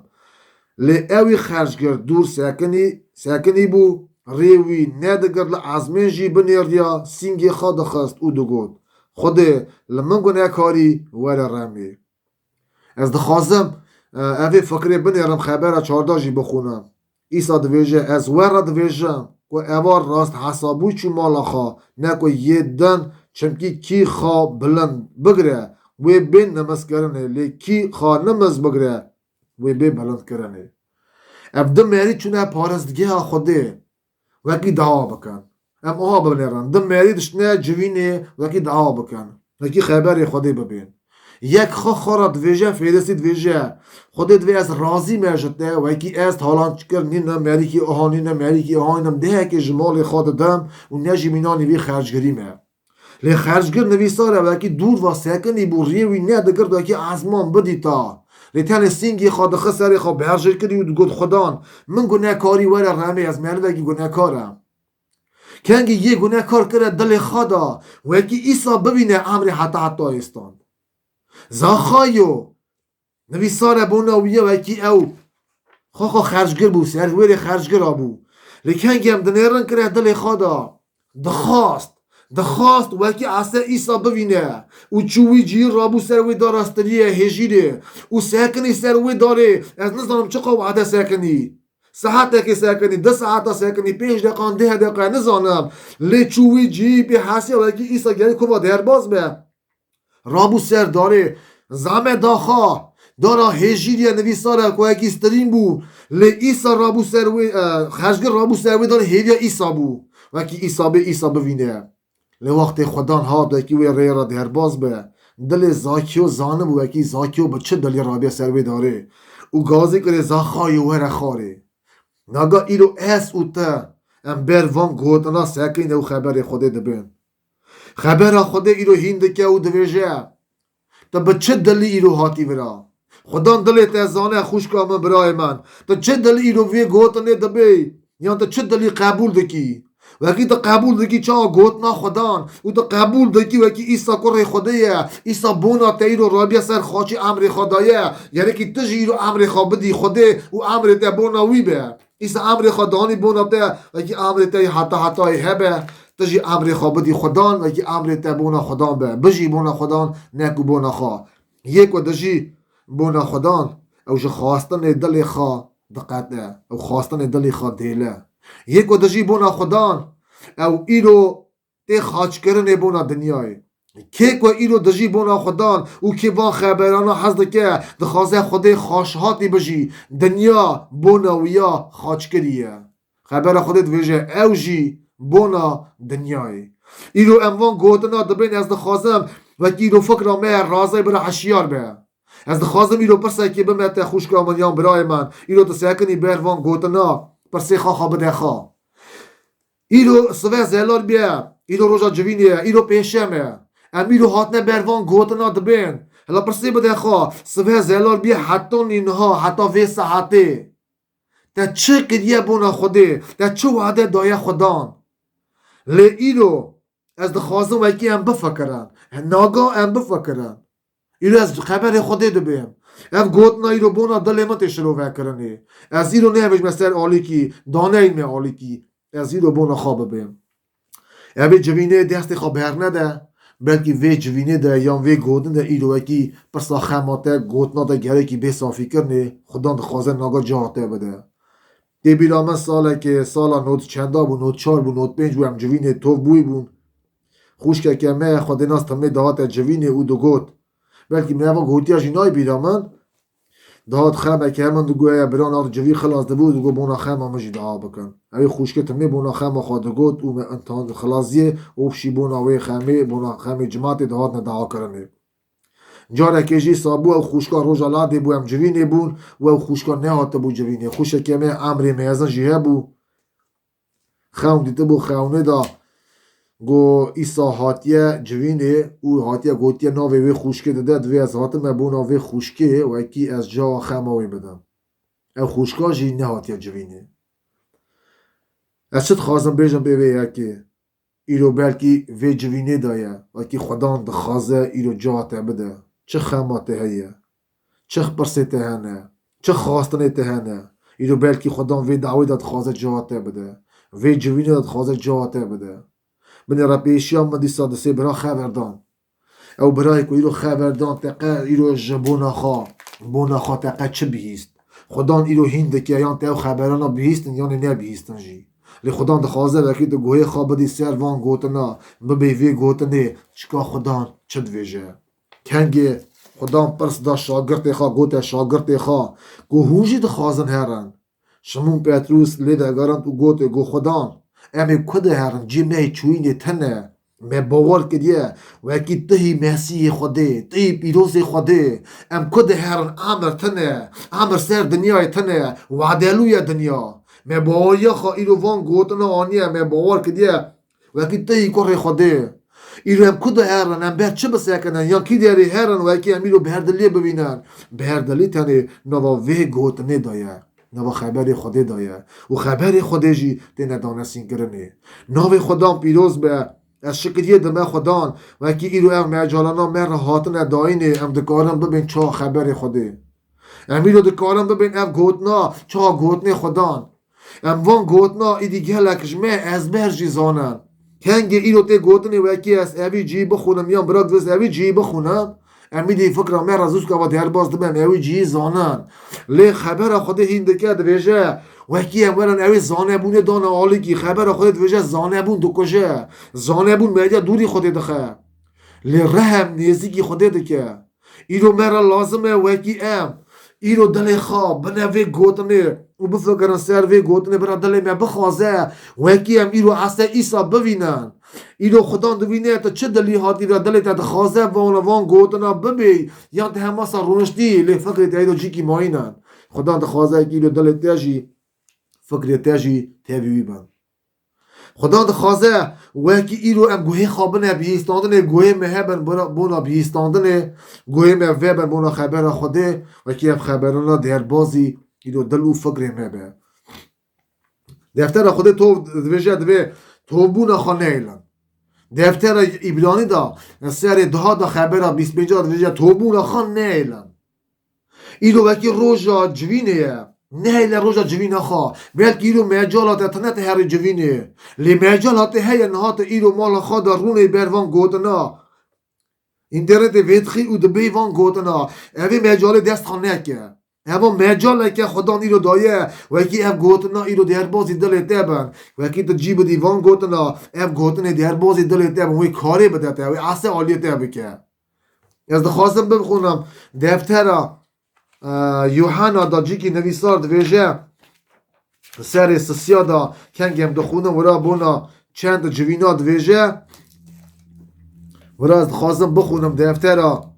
Lê ewî xercgir dûr sekinî, sekinî bû, rê wî nedigir li ezmên jî binêriya, sîngê xwe dixist û digot, Xwedê, li min gunekarî were remê. Ez dixwazim, e, evê fikrê binêrim, xebera çardeh jî bixwînim. Îsa dibêje, ez we re dibêjim ku eva rast hesabû çû mala xwe, ne ku yê din, çimkî kî xwe bilind bigire, wê bên nimizkirinê, lê kî xwe nimiz bigire, wê bê bilindkirinê. Ev du merî çûne paristgeha Xwedê, wekî dawa bikin. Em aha binêrin. Du merî diştine civînê, wekî dawa bikin. Wekî xeberê Xwedê bibên. Yek xwe xwe re divêje, Fêrisî divêje, Xwedê divê ez razî me ji te, wekî ez talançkir nînim, merîkî aha nînim, merîkî aha nînim, dehekê ji malê xwe didim û ne jî mînanî vî xercgirî me. Lê xercgir nivîsar e, wekî dûr va sekinî bû, riyê wî nedigirt, wekî ezman bidîta. Lê tenê sîngê xwe dixist serê xwe, berjêr kirî û digot, Xudan, min gunekarî were remê, ez merivekî gunekar im. Kengî yê gunekar kire dilê xwe da, wekî Îsa bivîne emrê heta hetayê stand. Zaxayo, nivîsar e bona wî ye, wekî ew xwe xwe xercgir bû, serwêrê xercgira bû. Lê kengî em dinêrin kire dilê xwe da. Dixwast, dixwast wekî ese Îsa bivîne. Û çû wî cihî, rabû ser wê dara stiriyê hêjîrê. Û sekinî ser wê darê, ez nizanim çiqa wade sekinî. Saetekê sekinî, du saeta sekinî, pênc deqan, deh deqa, nizanim. Lê çû wî cihî, pê hesiya wekî Îsa gerê kova derbas be. Rabû ser darê, zame daxa, dara hêjîrî ye, nivîsar e ku wekî stirîn bû. Lê Îsa rabû ser wê, e, xercgir rabû ser wê darê, hêviya Îsa bû. Wekî Îsa bê, Îsa bivîne. Lê wextê Xudan hat, wekî wê rêya re derbas be, dilê Zakîyo zanibû, wekî Zakîyo bi çi dilî rabiye ser wê darê. Û gazî kirê, Zaxayo, were xwarê. Naga îro ez û te, em ber van gotina sekîne û xeberê Xwedê dibên. Xebera Xwedê îro hîn dike û divêje, Tu bi çi dilî îro hatî vira? Xudan dilê te zane, xwişka min, birayê min. Tu çi dilî îro vê gotinê dibê? Yan tu çi dilî qebûl dikî? Wekî tu qebûl dikî çawa gotina Xudan û tu qebûl dikî wekî Îsa kurê Xwedê ye, Îsa bona te îro rabiye ser xaçî emrê xwe daye, gerekî tu jî îro emrê xwe bidî Xwedê û emrê te bona wî be. Îsa emrê xwe danî bona te, wekî emrê te yê heta hetayê hebe, tu jî emrê xwe bidî Xudan, wekî emrê te bona Xudan be. Bijî bona Xudan, ne ku bona xwe. Yê ku dijî bona Xudan, ew ji xwastinê dilê xwe diqete, ew xwastinê dilê xwe dêle. Yê ku dijî bona Xudan, ew îro tê xaçkirinê bona dinyayê. Kê ku îro dijî bona Xudan û kê van xeberana hez dike, dixwaze Xwedê xweşhatî bijî, dinya bona wî ya xaçkirî ye. Xebera Xwedê dibêje, ew jî bona dinyayê. Îro em van gotina dibên, ez dixwazim wekî îro fikra me razê bira hişyar be. Ez dixwazim îro pirsekê bime te, xwişka min yan birayê min. Îro tu sekinî ber van gotina, pirsê xwe xwe bide xwe. Îro sive zelal bûye, îro roja civînê ye, îro pêşem e. Em îro hatine ber van gotina dibên. Hela pirsê bide xwe, sive zelal bûye heta nîniha, heta vê saetê. Te çi kiriye bona Xwedê? Te çi wade daye Xudan? Lê îro ez dixwazim wekî em bifikirin. Naga em bifikirin. Îro ez xeberê Xwedê dibêm. Ev gotina îro bona dilê min tê şirovekirinê. Ez îro nebêjme ser alîkî, daneyîn me alîkî. Ez îro bona xwe bibêm. Evê civînê destê xwe bernede, belkî vê civînê de yan vê gotin de îro wekî pirsa xema te, gotina te gerekî bê safîkirinê, Xudan dixwaze naga caha te bide. Tê bîra min salekê, sala nod çenda bû, nod çar bû, nod pênc bû, em civînê tov bûyî bûn. Xwişkeke me Xwedênas timê dihate civînê û digot, belkî min eva gotiya jî nayê bîra min, dihat xemeke min digoye, bira nav civî xilas dibû, digot, bona xema min jî daha bikin. Ew ê xwişkê timê bona xema xwe digot û me intan xilaziyê û şî bona wê xemê, bona xemê cimatê dihatine daha kirinê. Carekê jî sabû ew xwişka roja ladê bû, em civînê bûn û ew xwişka nehatibû civînê. Xwişekê me emrê mezin jî hebû. Xewn dîtibû xewnê da go Îsa hatiye civînê û hatiye gotiye navê wê xwişkê dide, divê ez hatime bona vê xwişkê wekî ez cawa xema wê bidim. Ew xwişka jî nehatiye civînê. Ez çi dixwazim bêjim pê vê yekê? Îro belkî vê civînê de ye, wekî Xudan dixwaze îro cawa te bide. Çi xema te heye? Çi pirsê te hene? Çi xwastinê te hene? Îro belkî Xudan vê dawê de dixwaze cawa te bide. Vê civînê de dixwaze cawa te bide. Binêre pêşiya min dîsa di sê bira xever dan. Ew birayê ku îro xever dan, te qe îro ji bona xwe, bona xwe te qe çi bihîst? Xudan îro hîn dike, yan te ew xeberana bihîstin, yanê nebihîstin jî. Lê Xudan dixwaze wekî tu guhê xwe bidî ser van gotina, bibê vê gotinê, çika Xudan çi dibêje? Kengê Xudan pirs da şagirtê xwe, gote şagirtê xwe ku hûn jî dixwazin herin. Şimûn Petrûs lê vegerand û gotê, got, Xudan, em ê ku de herin, cî me yê çûyînê tune. Me bawer kiriye, wekî tu hî Mesîhê Xwedê, tu hî pîrozê Xwedê. Em ku de herin, emir tune, emir ser dinyayê tune, wadelû ye dinya. Me baweriya xwe îro van gotina aniye, me bawer kiriye, wekî tu hî kurê Xwedê. Îro em ku de herin, em ber çi bisekinin, yan kî derê herin, wekî em îro berdiliyê bibînin. Berdilî tenê nava vê gotinê de ye. Nava xeberê Xwedê de ye. Û xeberê Xwedê jî têne danesînkirinê. Navê Xudan pîroz be. Ez şikiriyê dime Xudan. Wekî îro ev mecalana me re hatine dayînê, em dikarin bibên çawa xeberê Xwedê. Em îro dikarin bibên ev gotina çawa gotinê Xudan. Em van gotina îdî gelek ji me ezber jî zanin. Kengê îro tê gotinê wekî ez evî cihî bixwînim yan bira divêz evî cihî bixwînim. Em îdî fikra me re zû gava derbas dibe, em ewî cihî zanin. Lê xebera Xwedê hîn dike, dibêje, wekî em werin ewê zanebûnê dane alîkî. Xebera Xwedê dibêje zanebûn dikuje. Zanebûn me ya dûrî Xwedê dixe. Lê rehem nêzîkî Xwedê dike. Îro me re lazim e wekî em îro dilê xwe bine vê gotinê û bifikirin ser vê gotinê, bira dilê me bixwaze, wekî em îro ese îsa bivînin. Îro Xudan divîne tu çi dilî hatî vira dilê te dixwaze van van gotina bibê, yan te hema sa rûniştî, lê fikrê te îro cîkî mayînin. Xudan dixwaze ki îro dilê te jî, fikrê te jî tevî wî bin. Xudan dixwaze wekî îro em guhê xwe bine bihîstandinê, guhê me hebin bona, bona bihîstandinê, guhê me vebin bona xebera Xwedê, wekî ev xeberana derbazî îro dil û fikrê me be. Deftera Xwedê tov dibêje, divê tovbûna xwe nehêlin. Deftera Îbranî de, serê duha de xebera bîst pênc de dibêje tovbûna xwe nehêlin. Îro wekî roja civînê ye. Nehêle roja civîna xwe. Belkî îro mecala te tune te herî civînê. Lê mecala te heye niha te îro mala xwe de rûnê ber van gotina. Înternetê vêdixî û dibê van gotina. Evê mecalê dest xwe neke. Eva mecaleke Xudan îro daye. Wekî ev gotina îro derbazî dilê te bin. Wekî tu cî bidî van gotina. Ev gotinê derbazî dilê te bin. Wê karê bide te. Wê ase aliyê te bike. Ez dixwazim bibixwînim deftera, e, Yuhanna da cîkî nivîsar dibêje, serê sisiya da kengê em dixwînin wira bona çend civîna dibêje. Wira ez dixwazim bixwînim deftera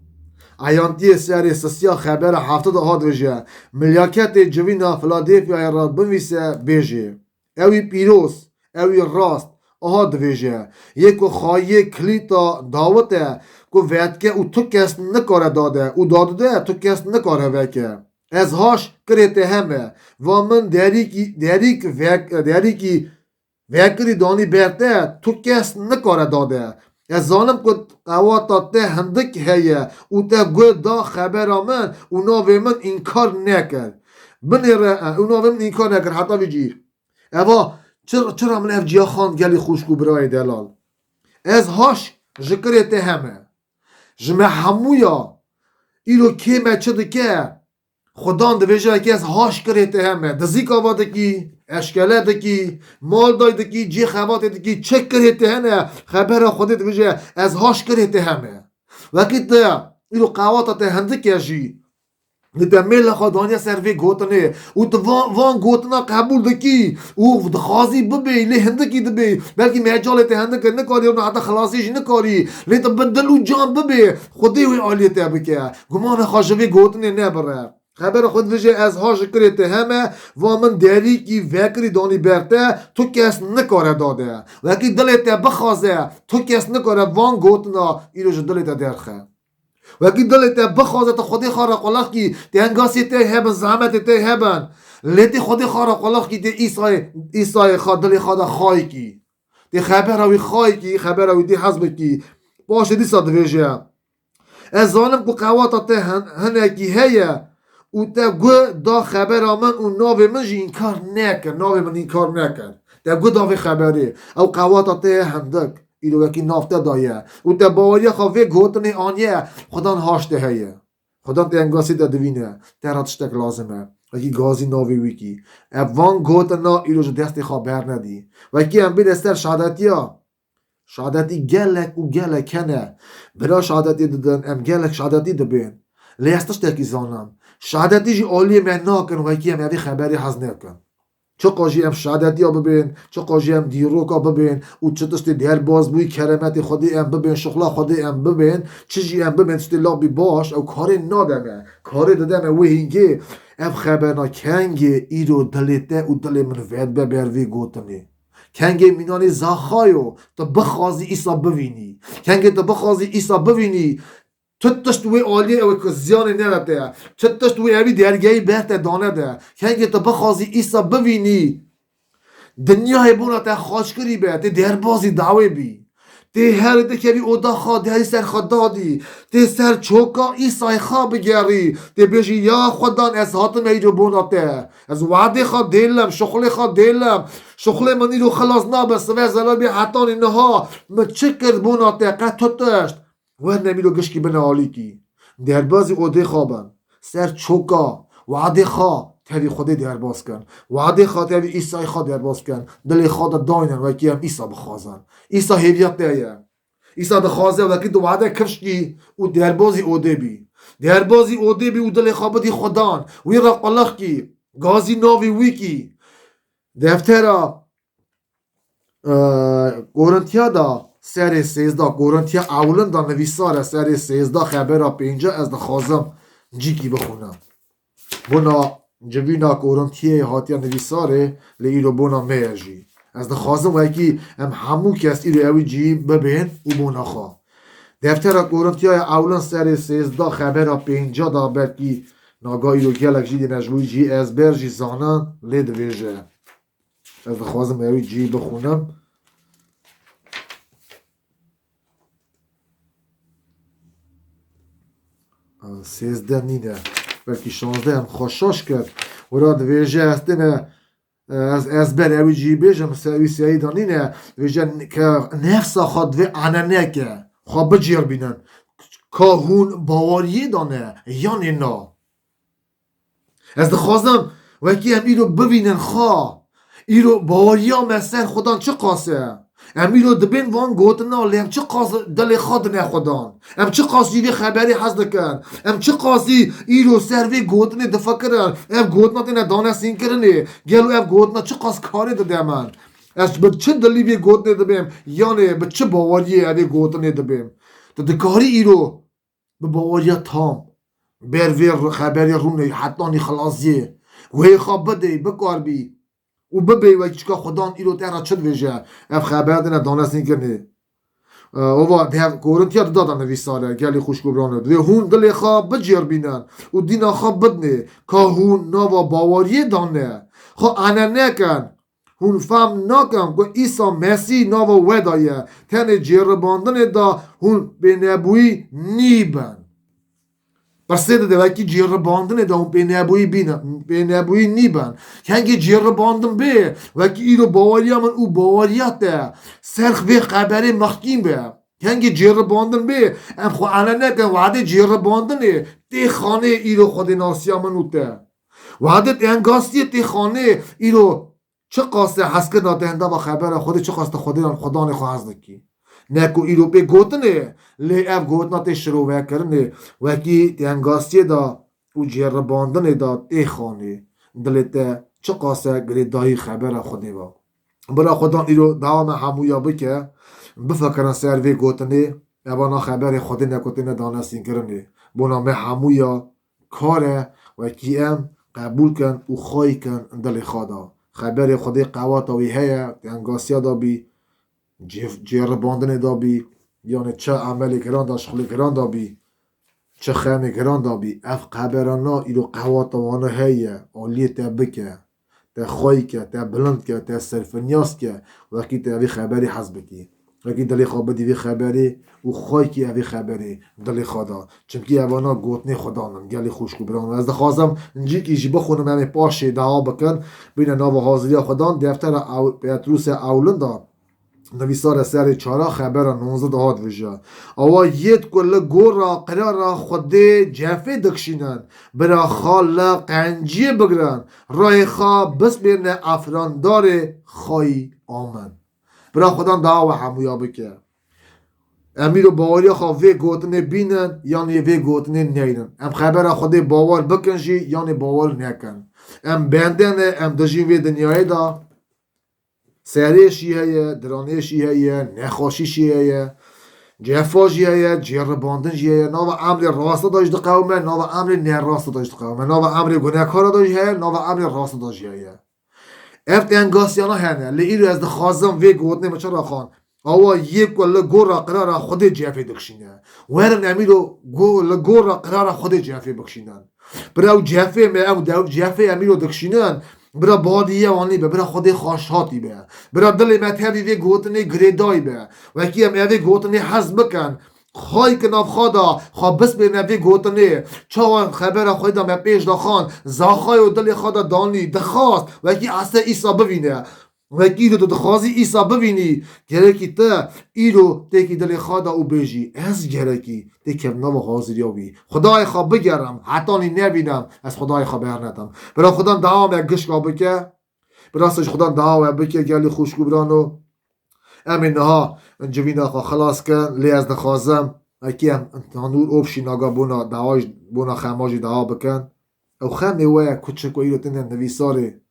Eyantiyê serê sisiya xebera hefta da ha dibêje, milyaketê civîna Filadelfyayê re binivîse bêjê. Ewî pîroz, ewî rast, aha dibêje, yê ku xayiyê kilîta Dawid e, ku vedike û tu kes nikare dade û dadide tu kes nikare veke. Ez haş kirê te heme, va min derîkî, derîk vek, derîkî vekirî danî ber te, tu kes nikare dade. Ez zanim ku qewata te hindik heye û te guh da xebera min û navê min înkar nekir. Binêre, e, û navê min înkar nekir heta vî cî. Eva, çi, çira min ev ciya xand gelî xwişk û birayê delal. Ez haş ji kirê te heme. Ji me hemûya îro kê me çi dike, Xudan dibêje ki ez haş kirê te heme. Dizî kava dikî, eşkele dikî, mal day dikî, cê xebatê dikî, çi kirê te hene, xebera Xwedê dibêje ez haş kirê te heme. Wekî te îro qewata te hindik e jî. Lê te mêla xwe daniye ser vê gotinê û tu van, van gotina qebûl dikî û dixwazî bibê, lê hindikî dibê. Belkî mecalê te hindik e, nikarî, heta xilasî jî nikarî. Lê tu bi dil û can bibê, Xwedê wê aliyê te bike. Gumana xwe ji vê gotinê nebire. Xebera xwe dibêje, ez ha ji kirê te heme, va min derîkî vekirî danî ber te, tu kes nikare dade. Wekî dilê te bixwaze, tu kes nikare van gotina îro ji dilê te derxe. Wekî dilê te bixwaze, tu Xwedê xwe re qulaq kî, tengasiyê te hebin, zehmetê te hebin. Lê tê Xwedê xwe re qulaq kî, tê Îsayê, Îsayê xwe dilê xwe de xayî kî. Tê xebera wî xayî kî, xebera wî dî hez bikî. Paşê dîsa dibêje, ez zanim ku qewata te hin-, hinekî heye û te guh da xebera min û navê min jî înkar nekir. Navê min înkar nekir. Te guh da vê xeberê. Ew qewata te ye hindik. Îro wekî nav te daye. Û te baweriya xwe vê gotinê aniye, Xudan haş te heye. Xudan te engasî te divîne. Te re tiştek lazim e. Wekî gazî navê wî kî. Ev van gotina îro ji destê xwe bernedî. Wekî em bîne ser şadetiya. Şadetî gelek û gelek hene. Bira şadetî didin, em gelek şadetî dibên. Lê ez tiştekî zanim. Şadetî jî aliyê me nakin, wekî em evî xeberî hez nekin. Çiqa jî em şadetiya bibên, çiqa jî em dîroka bibên û çi tiştê derbaz bûyî keremetê Xwedê em bibên, şixla Xwedê em bibên, çi jî em bibên, tiştê labî baş, ew karê nade me. Karê dide me wê hîngê. Ev xeberna kengê îro dilê te û dilê min vedbe ber vê gotinê. Kengê mînanê Zaxayo, tu bixwazî Îsa bivînî. Kengê tu bixwazî Îsa bivînî, tu tişt wê aliyê ew ku ziyanê nere te. Çi tişt wê evî dergehî ber te dane de. Kengê tu bixwazî Îsa bivînî, dinyayê bona te xaçkirî be, tê derbazî dawê bî. Tê herî dikevî oda xwe, derî ser xwe dadî. Tê ser çoka Îsayê xwe bigerî. Tê bêjî, ya Xwedan, ez hatim îro bona te. Ez wadê xwe dêlim, şixulê xwe dêlim. Şixulê min îro xilas nabe, sive zelal bê hetanî niha. Min çi kir bona te, qe tu tişt. Werne îro gişkî bine alîkî. Derbazî odê xwe bin. Ser çoka, wadê xwe, tevî Xwedê derbaz kin. Wadê xwe tevî Îsayê xwe derbaz kin. Dilê xwe de daynin, wekî em Îsa bixwazin. Îsa hêviya te ye. Îsa dixwaze wekî tu wade kifşkî û derbazî odê bî. Derbazî odê bî û dilê xwe bidî Xwedan. Wî re qulixkî. Gazî navî wî kî. Deftera, e, Korintiya da serê sêzda, Korintiya ewlin da nivîsare serê sêzda xebera pênca ez dixwazim cîkî bixwînim. Bona civîna Korintiyê hatiye nivîsarê, lê îro bona me ye jî. Ez dixwazim wekî em hemû kes îro ewî cî bibên û bona xwe. Deftera Korintiyaya ewlin serê sêzda xebera pênca da belkî naga îro gelek jî dîne ji bo cî ezber jî zanin lê divêje. Ez dixwazim ewî cî bixwînim. Sêzdeh nîne. Belkî şazdeh em xwe şaş kir. Wira divêje ez têne, ez, ez ber ewî cî bêjim, se ewî seyî de nîne. Divêje ke nefsa xwe divê ane neke. Xwe bicêrbînin. Ka hûn baweriyê de ne, yanê na. Ez dixwazim wekî em îro bivînin xwe. Îro baweriya me ser Xudan çiqas e. Em îro dibên van gotina, lê em çiqas dilê xwe dine Xudan. Em çiqas jî vê xeberê hez dikin. Em çiqasî îro ser vê gotinê difikirin. Ev gotina têne danesînkirinê. Gelo ev gotina çiqas karê dide min? Ez bi çi dilî vê gotinê dibêm? Yanê bi çi baweriyê evê gotinê dibêm? Tu dikarî îro bi baweriya tam ber vê xeberê rûnê hetanî xilasiyê. Wê xwe bidê, bikarbî û bibê wekî çika Xudan îro te re çi dibêje. Ev xeber dine danesîn kirinê. E, ova dev Korintiya dida da nivîsare, gelî xwişk û birano. Divê hûn dilê xwe bicêrbînin û dîna xwe bidinê. Ka hûn nava baweriyê dane. Xwe ane nekin. Hûn fam nakin ku Îsa Mesîh nava we de ye. Tenê cêribandinê de hûn pênebûyî nîbin. Pirsê dide, wekî cêribandinê de hûn pênebûyî bîne, pênebûyî nîbin. Kengê cêribandin bê, wekî îro baweriya min û baweriya te ser vê xeberê mexkîn be. Kengê cêribandin bê, em xwe ane nekin, wadê cêribandinê tê xanê îro xwedênasiya min û te. Wadê tengastiyê tê xanê îro Çiqas te hezkirina te hindava xebera Xwedê, çiqas te Xwedê, Xwedanê xwe hez dikî. Ne ku îro pê gotinê, lê ev gotina tê şirovekirinê, wekî tengastiyê de û cêribandinê de tê xanê. Dilê te çiqas e girêdayî xebera Xwedê ve. Bira Xwedan îro dawa me hemûya bike, bifikirin ser vê gotinê, evana xeberê Xwedê ne ku têne danesînkirinê. Bona me hemûya kar e, wekî em qebûl kin û xwey kin dilê xwe de. Xeberê Xwedê qewata wî heye, tengasiya de bî, cê-, cêribandinê de bî, yanê çi emelê giran de, şixulê giran de bî, çi xemê giran de bî. Ev xeberana îro qewata wana heye, aliyê te bike. Te xwey ke, te bilind ke, te serfinyas ke, wekî te evî xeberî hez bikî. Wekî dilê xwe bidî vî xeberî û xwey kî evî xeberî dilê xwe da. Çimkî evana gotinê Xudan in, gelî xwişk û biran. Ez dixwazim cîkî jî bixwînim, em ê paşê dawa bikin, bîne nava haziriya Xudan, deftera ew-, Petrûsê ewlin da. Nivîsare serê çara xebera nonzde de hat vije. Awa yêt ku li gora qirara Xwedê cefê dikişînin, bira xwe li qenciyê bigirin, rayê xwe bispêrine efrandarê xweyî amin. Bira Xudan dawa we hemûya bike. Em îro baweriya xwe vê gotinê bînin, yanî vê gotinê neynin. Em xebera Xwedê bawer bikin jî, yanî bawer nekin. Em bende ne, em dijîn vê dinyayê de. Serê jî heye, diranê jî heye, nexweşî jî heye, cefa jî heye, cêribandin jî heye. Nava emrê rasta de jî diqewime, nava emrê nerasta de jî diqewime. Nava emrê gunekara de jî heye, nava emrê rasta de jî heye. Ev tengasiyana hene. Lê îro ez dixwazim vê gotinê min çi raxan. Awa yê ku li gora qirara Xwedê cefê dikişîne. Werin em îro go-, li gora qirara Xwedê cefê bikişînin. Bira ew cefê me, ew dew cefê em îro dikişînin. Bira badî ye wanî be, bira Xwedê xweş hatî be. Bira dilê me tevî vê gotinê girêdayî be. Wekî em evê gotinê hez bikin. Xay ki nav xwe da, xwe bispêne vê gotinê. Çawa xebera xwe da me pêş daxan, zaxay û dilê xwe da danî, dixwast, wekî Ese Îsa bivîne. Wekî tu dixwazî Îsa bivînî, gerekî te îro têkî dilê xwe da û bêjî, ez gerekî têkevim nava haziriya wî. Xwedayê xwe bigerim, hetanî nevînim, ez Xwedayê xwe bernedim. Bira Xudan dawa me gişka bike, bira ji Xudan dawa we bike, gelî xwişk û birano. Em ê niha civîna xwe xilas kin, lê ez dixwazim, wekî em tanûr ov şînaga bona dawa jî, bona xema jî dawa bikin. Ew xemê we ye ku çi ku îro têne nivîsarê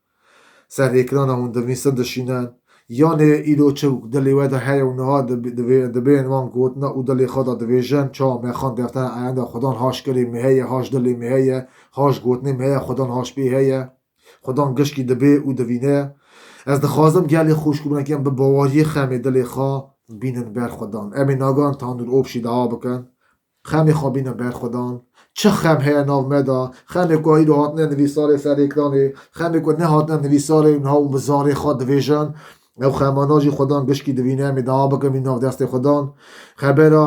ser êkrana hûn dinivîsin dişînin. Yanê îro çi dilê we de heye û niha dibe-, dibê-, dibên wan gotina û dilê xwe de dibêjin, çawa me xan deftera eyanda Xudan haş kirê me heye, haş dilê me heye, haş gotinê me heye, Xudan haş pê heye. Xudan gişkî dibê û divîne. Ez dixwazim gelê xwişk û binekî em bi baweriyê xemê dilê xwe bînin ber Xudan. Em ê nagan tanûr ov şî dawa bikin. Xemê xwe bînin ber Xudan. Çi xem heye nav me de? Xemê ku îro hatine nivîsarê ser êkranê, xemê ku nehatine nivîsarê û niha hûn bi zarê xwe dibêjin. Ew xemana jî Xudan gişkî divîne, em ê dawa bikin vî nav destê Xudan. Xebera,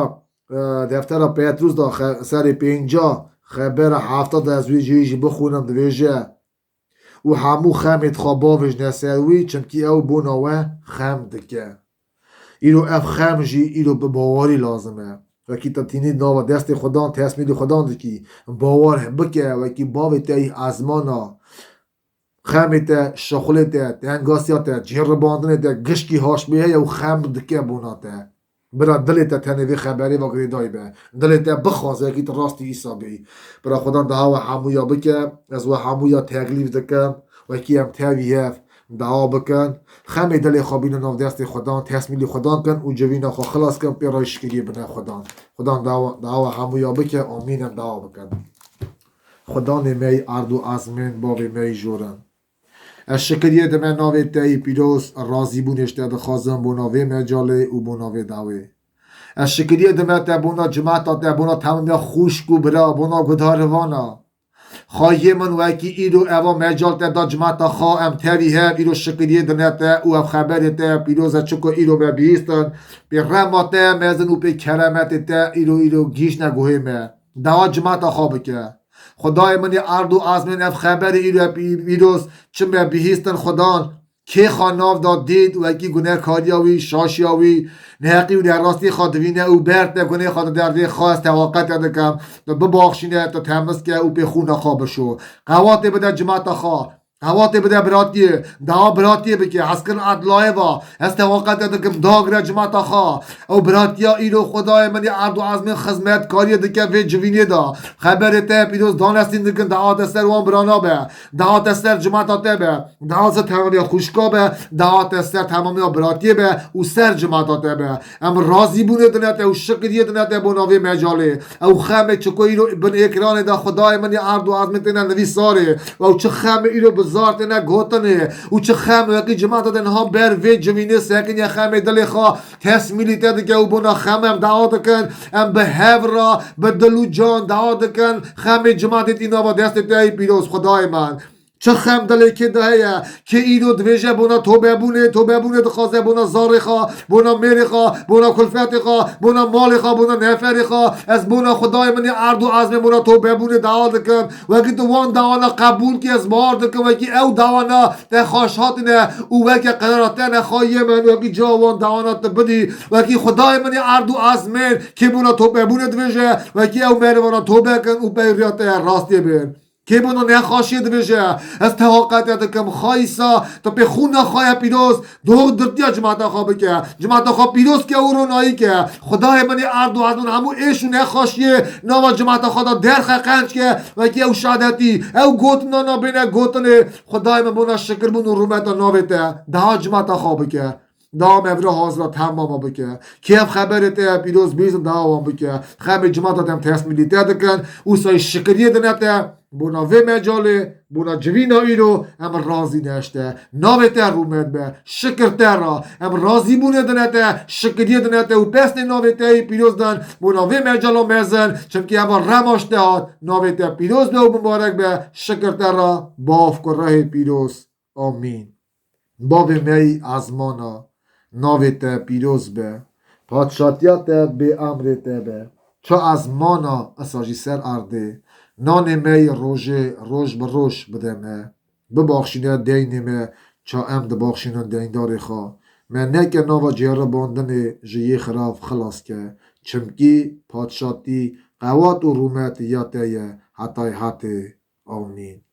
e, deftera Petrûs de xe-, serê pênca, xebera hefta de ez wî cihê jî bixwînim, dibêje: Û hemû xemê xwe bavêjne ser wî, çimkî ew bona we xem dike. Îro ev xem jî îro bi bawerî lazim e. Wekî te tînî nava destê Xudan, tesmîlî Xudan dikî, bawer bike, wekî bavê te yî ezmana, xemê te, şixulê te, tengasiya te, cêribandinê te, gişkî haşbê heye û xem dike bona te. Bira dilê te tenê vê xeberê ve girêdayî be. Dilê te bixwaze, yekî tu rastî Îsa bêyî. Bira Xudan daha we hemûya bike, ez we hemûya teklîf dikim, wekî em tevî hev dawa bikin. Xemê dilê xwe bîne nav destê Xudan, tesmîlî Xudan kin û civîna xwe xilas kin, pê re şikiriyê bine Xudan. Xudan dawa, dawa hemûya bike, amîn em dawa bikin. Xudanê me yî erd û ezmên, bavê me yî jorin. Ez şikiriyê dime navê te yî pîroz, razîbûnê ji te dixwazim bona vê mecalê û bona vê dawê. Ez şikiriyê dime te bona cimata te, bona temamiya xwişk û bira, bona guhdarivana. Xwayê min wekî îro eva mecal te da cimata xwe, em tevî hev îro şikiriyê dine te û ev xeberê te pîroz e çiko îro me bihîstin. Pê rema te mezin û pê keremetê te îro, îro gihîştine guhê me. Dawa cimata xwe bike. Xwedayê min ê erd û ezmên ev xeberê îro pî-, pîroz çi me bihîstin Xudan, kê xwe nav da dît, wekî gunehkariya wî, şaşiya wî, neheqî û nerastî xwe divîne û ber te gunê xwe dide, rê xwe ez tewaqete dikim, tu bibaxşîne, tu temiz ke û pê xûna xwe bişo. Qewatê bide cimata xwe. Qewatê bide biratiyê, dawa biratiyê bike, hezkirin edlayê va, ez tewaqete dikim, dagire cimata xwe. Ew biratiya îro Xwedayê min ê erd û ezmên xizmetkariyê dike vê civînê de. Xeberê te pîroz danestîn dikin, dahate ser wan birana be, dahate ser cimata te be, dahate ser temamiya xwişka be, dahate ser temamiya biratiyê be û ser cimata te be. Em razîbûnê dine te û şikiriyê dine te bona vê mecalê. Ew xemê çiko îro bin êkranê de Xwedayê min ê erd û ezmên têne nivîsarê. Ew çi xemê îro bi zar têne gotinê. Û çi xem wekî cimata de niha ber vê civînê sekiniye xemê dilê xwe tesmîlî te dike û bona xem em dawa dikin. Em bi hev re, bi dil û can dawa dikin. Xemê cimatê tî nava destê te yî pîroz Xwedayê min. Çi xem dilê kê de heye, kê îro dibêje bona tobebûnê, tobebûnê dixwaze bona zarê xwe, bona mêrê xwe, bona kulfetê xwe, bona malê xwe, bona neferê xwe. Ez bona Xwedayê min ê erd û ezmên bona tobebûnê dawa dikim. Wekî tu wan dawana qebûl kî ez bawer dikim, wekî ew dawana te xweş hatine û weke qerara te ne xwayê min, wekî ciwa wan dawana tu bidî. Wekî Xwedayê min ê erd û ezmên kê bona tobebûnê dibêje, wekî ew merivana tobe kin û peyriya te rastiyê bên. Kê bona nexweşiyê dibêje, ez teqetê dikim, Xwedê, tu pê xûna xwe ya pîroz, doh girtiya cimata xwe bike. Cimata xwe pîroz ke û ronahî ke. Xwedayê min ê erd û ezmûn hemû êş û nexweşiyê nava cimata xwe de derxe, qenc ke. Wekî ew şadetî, ew gotina nabêne gotinê. Xwedayê min bona şikirbûn û rûmeta navê te. Daha cimata xwe bike. Daha mevra hazira temama bike. Kê ev xeberê te ya pîroz bîzin, daha wan bike. Xemê cimata te em tesmîlî te dikin. Ûsayî şikiriyê dine te. Bona vê mecalê, bona civîna îro, em razî ne ji te. Navê te rûmet be. Şikir te ra. Em razîbûnê dine te. Şikiriyê dine te û pesnê navê te yê pîroz din. Bona vê mecala mezin. Çimkî eva rema ji te hat. Navê te pîroz be û mibarek be. Şikir te ra. Bavko rehê pîroz. Amîn. Bavê me yî ezmana, navê te pîroz be. Padşatiya te bê emrê te be. Ça ezmana, esa jî ser erdê. Nanê me yî rojê, roj bi roj bide me. Bibaxşîne deynê me, ça em dibaxşînin deyndarê xwe. Me neke nava ceribandinê, ji yê xirav xilas ke. Çimkî padşatî, qewat û rûmet ya te ye hetayê hetê. Amîn.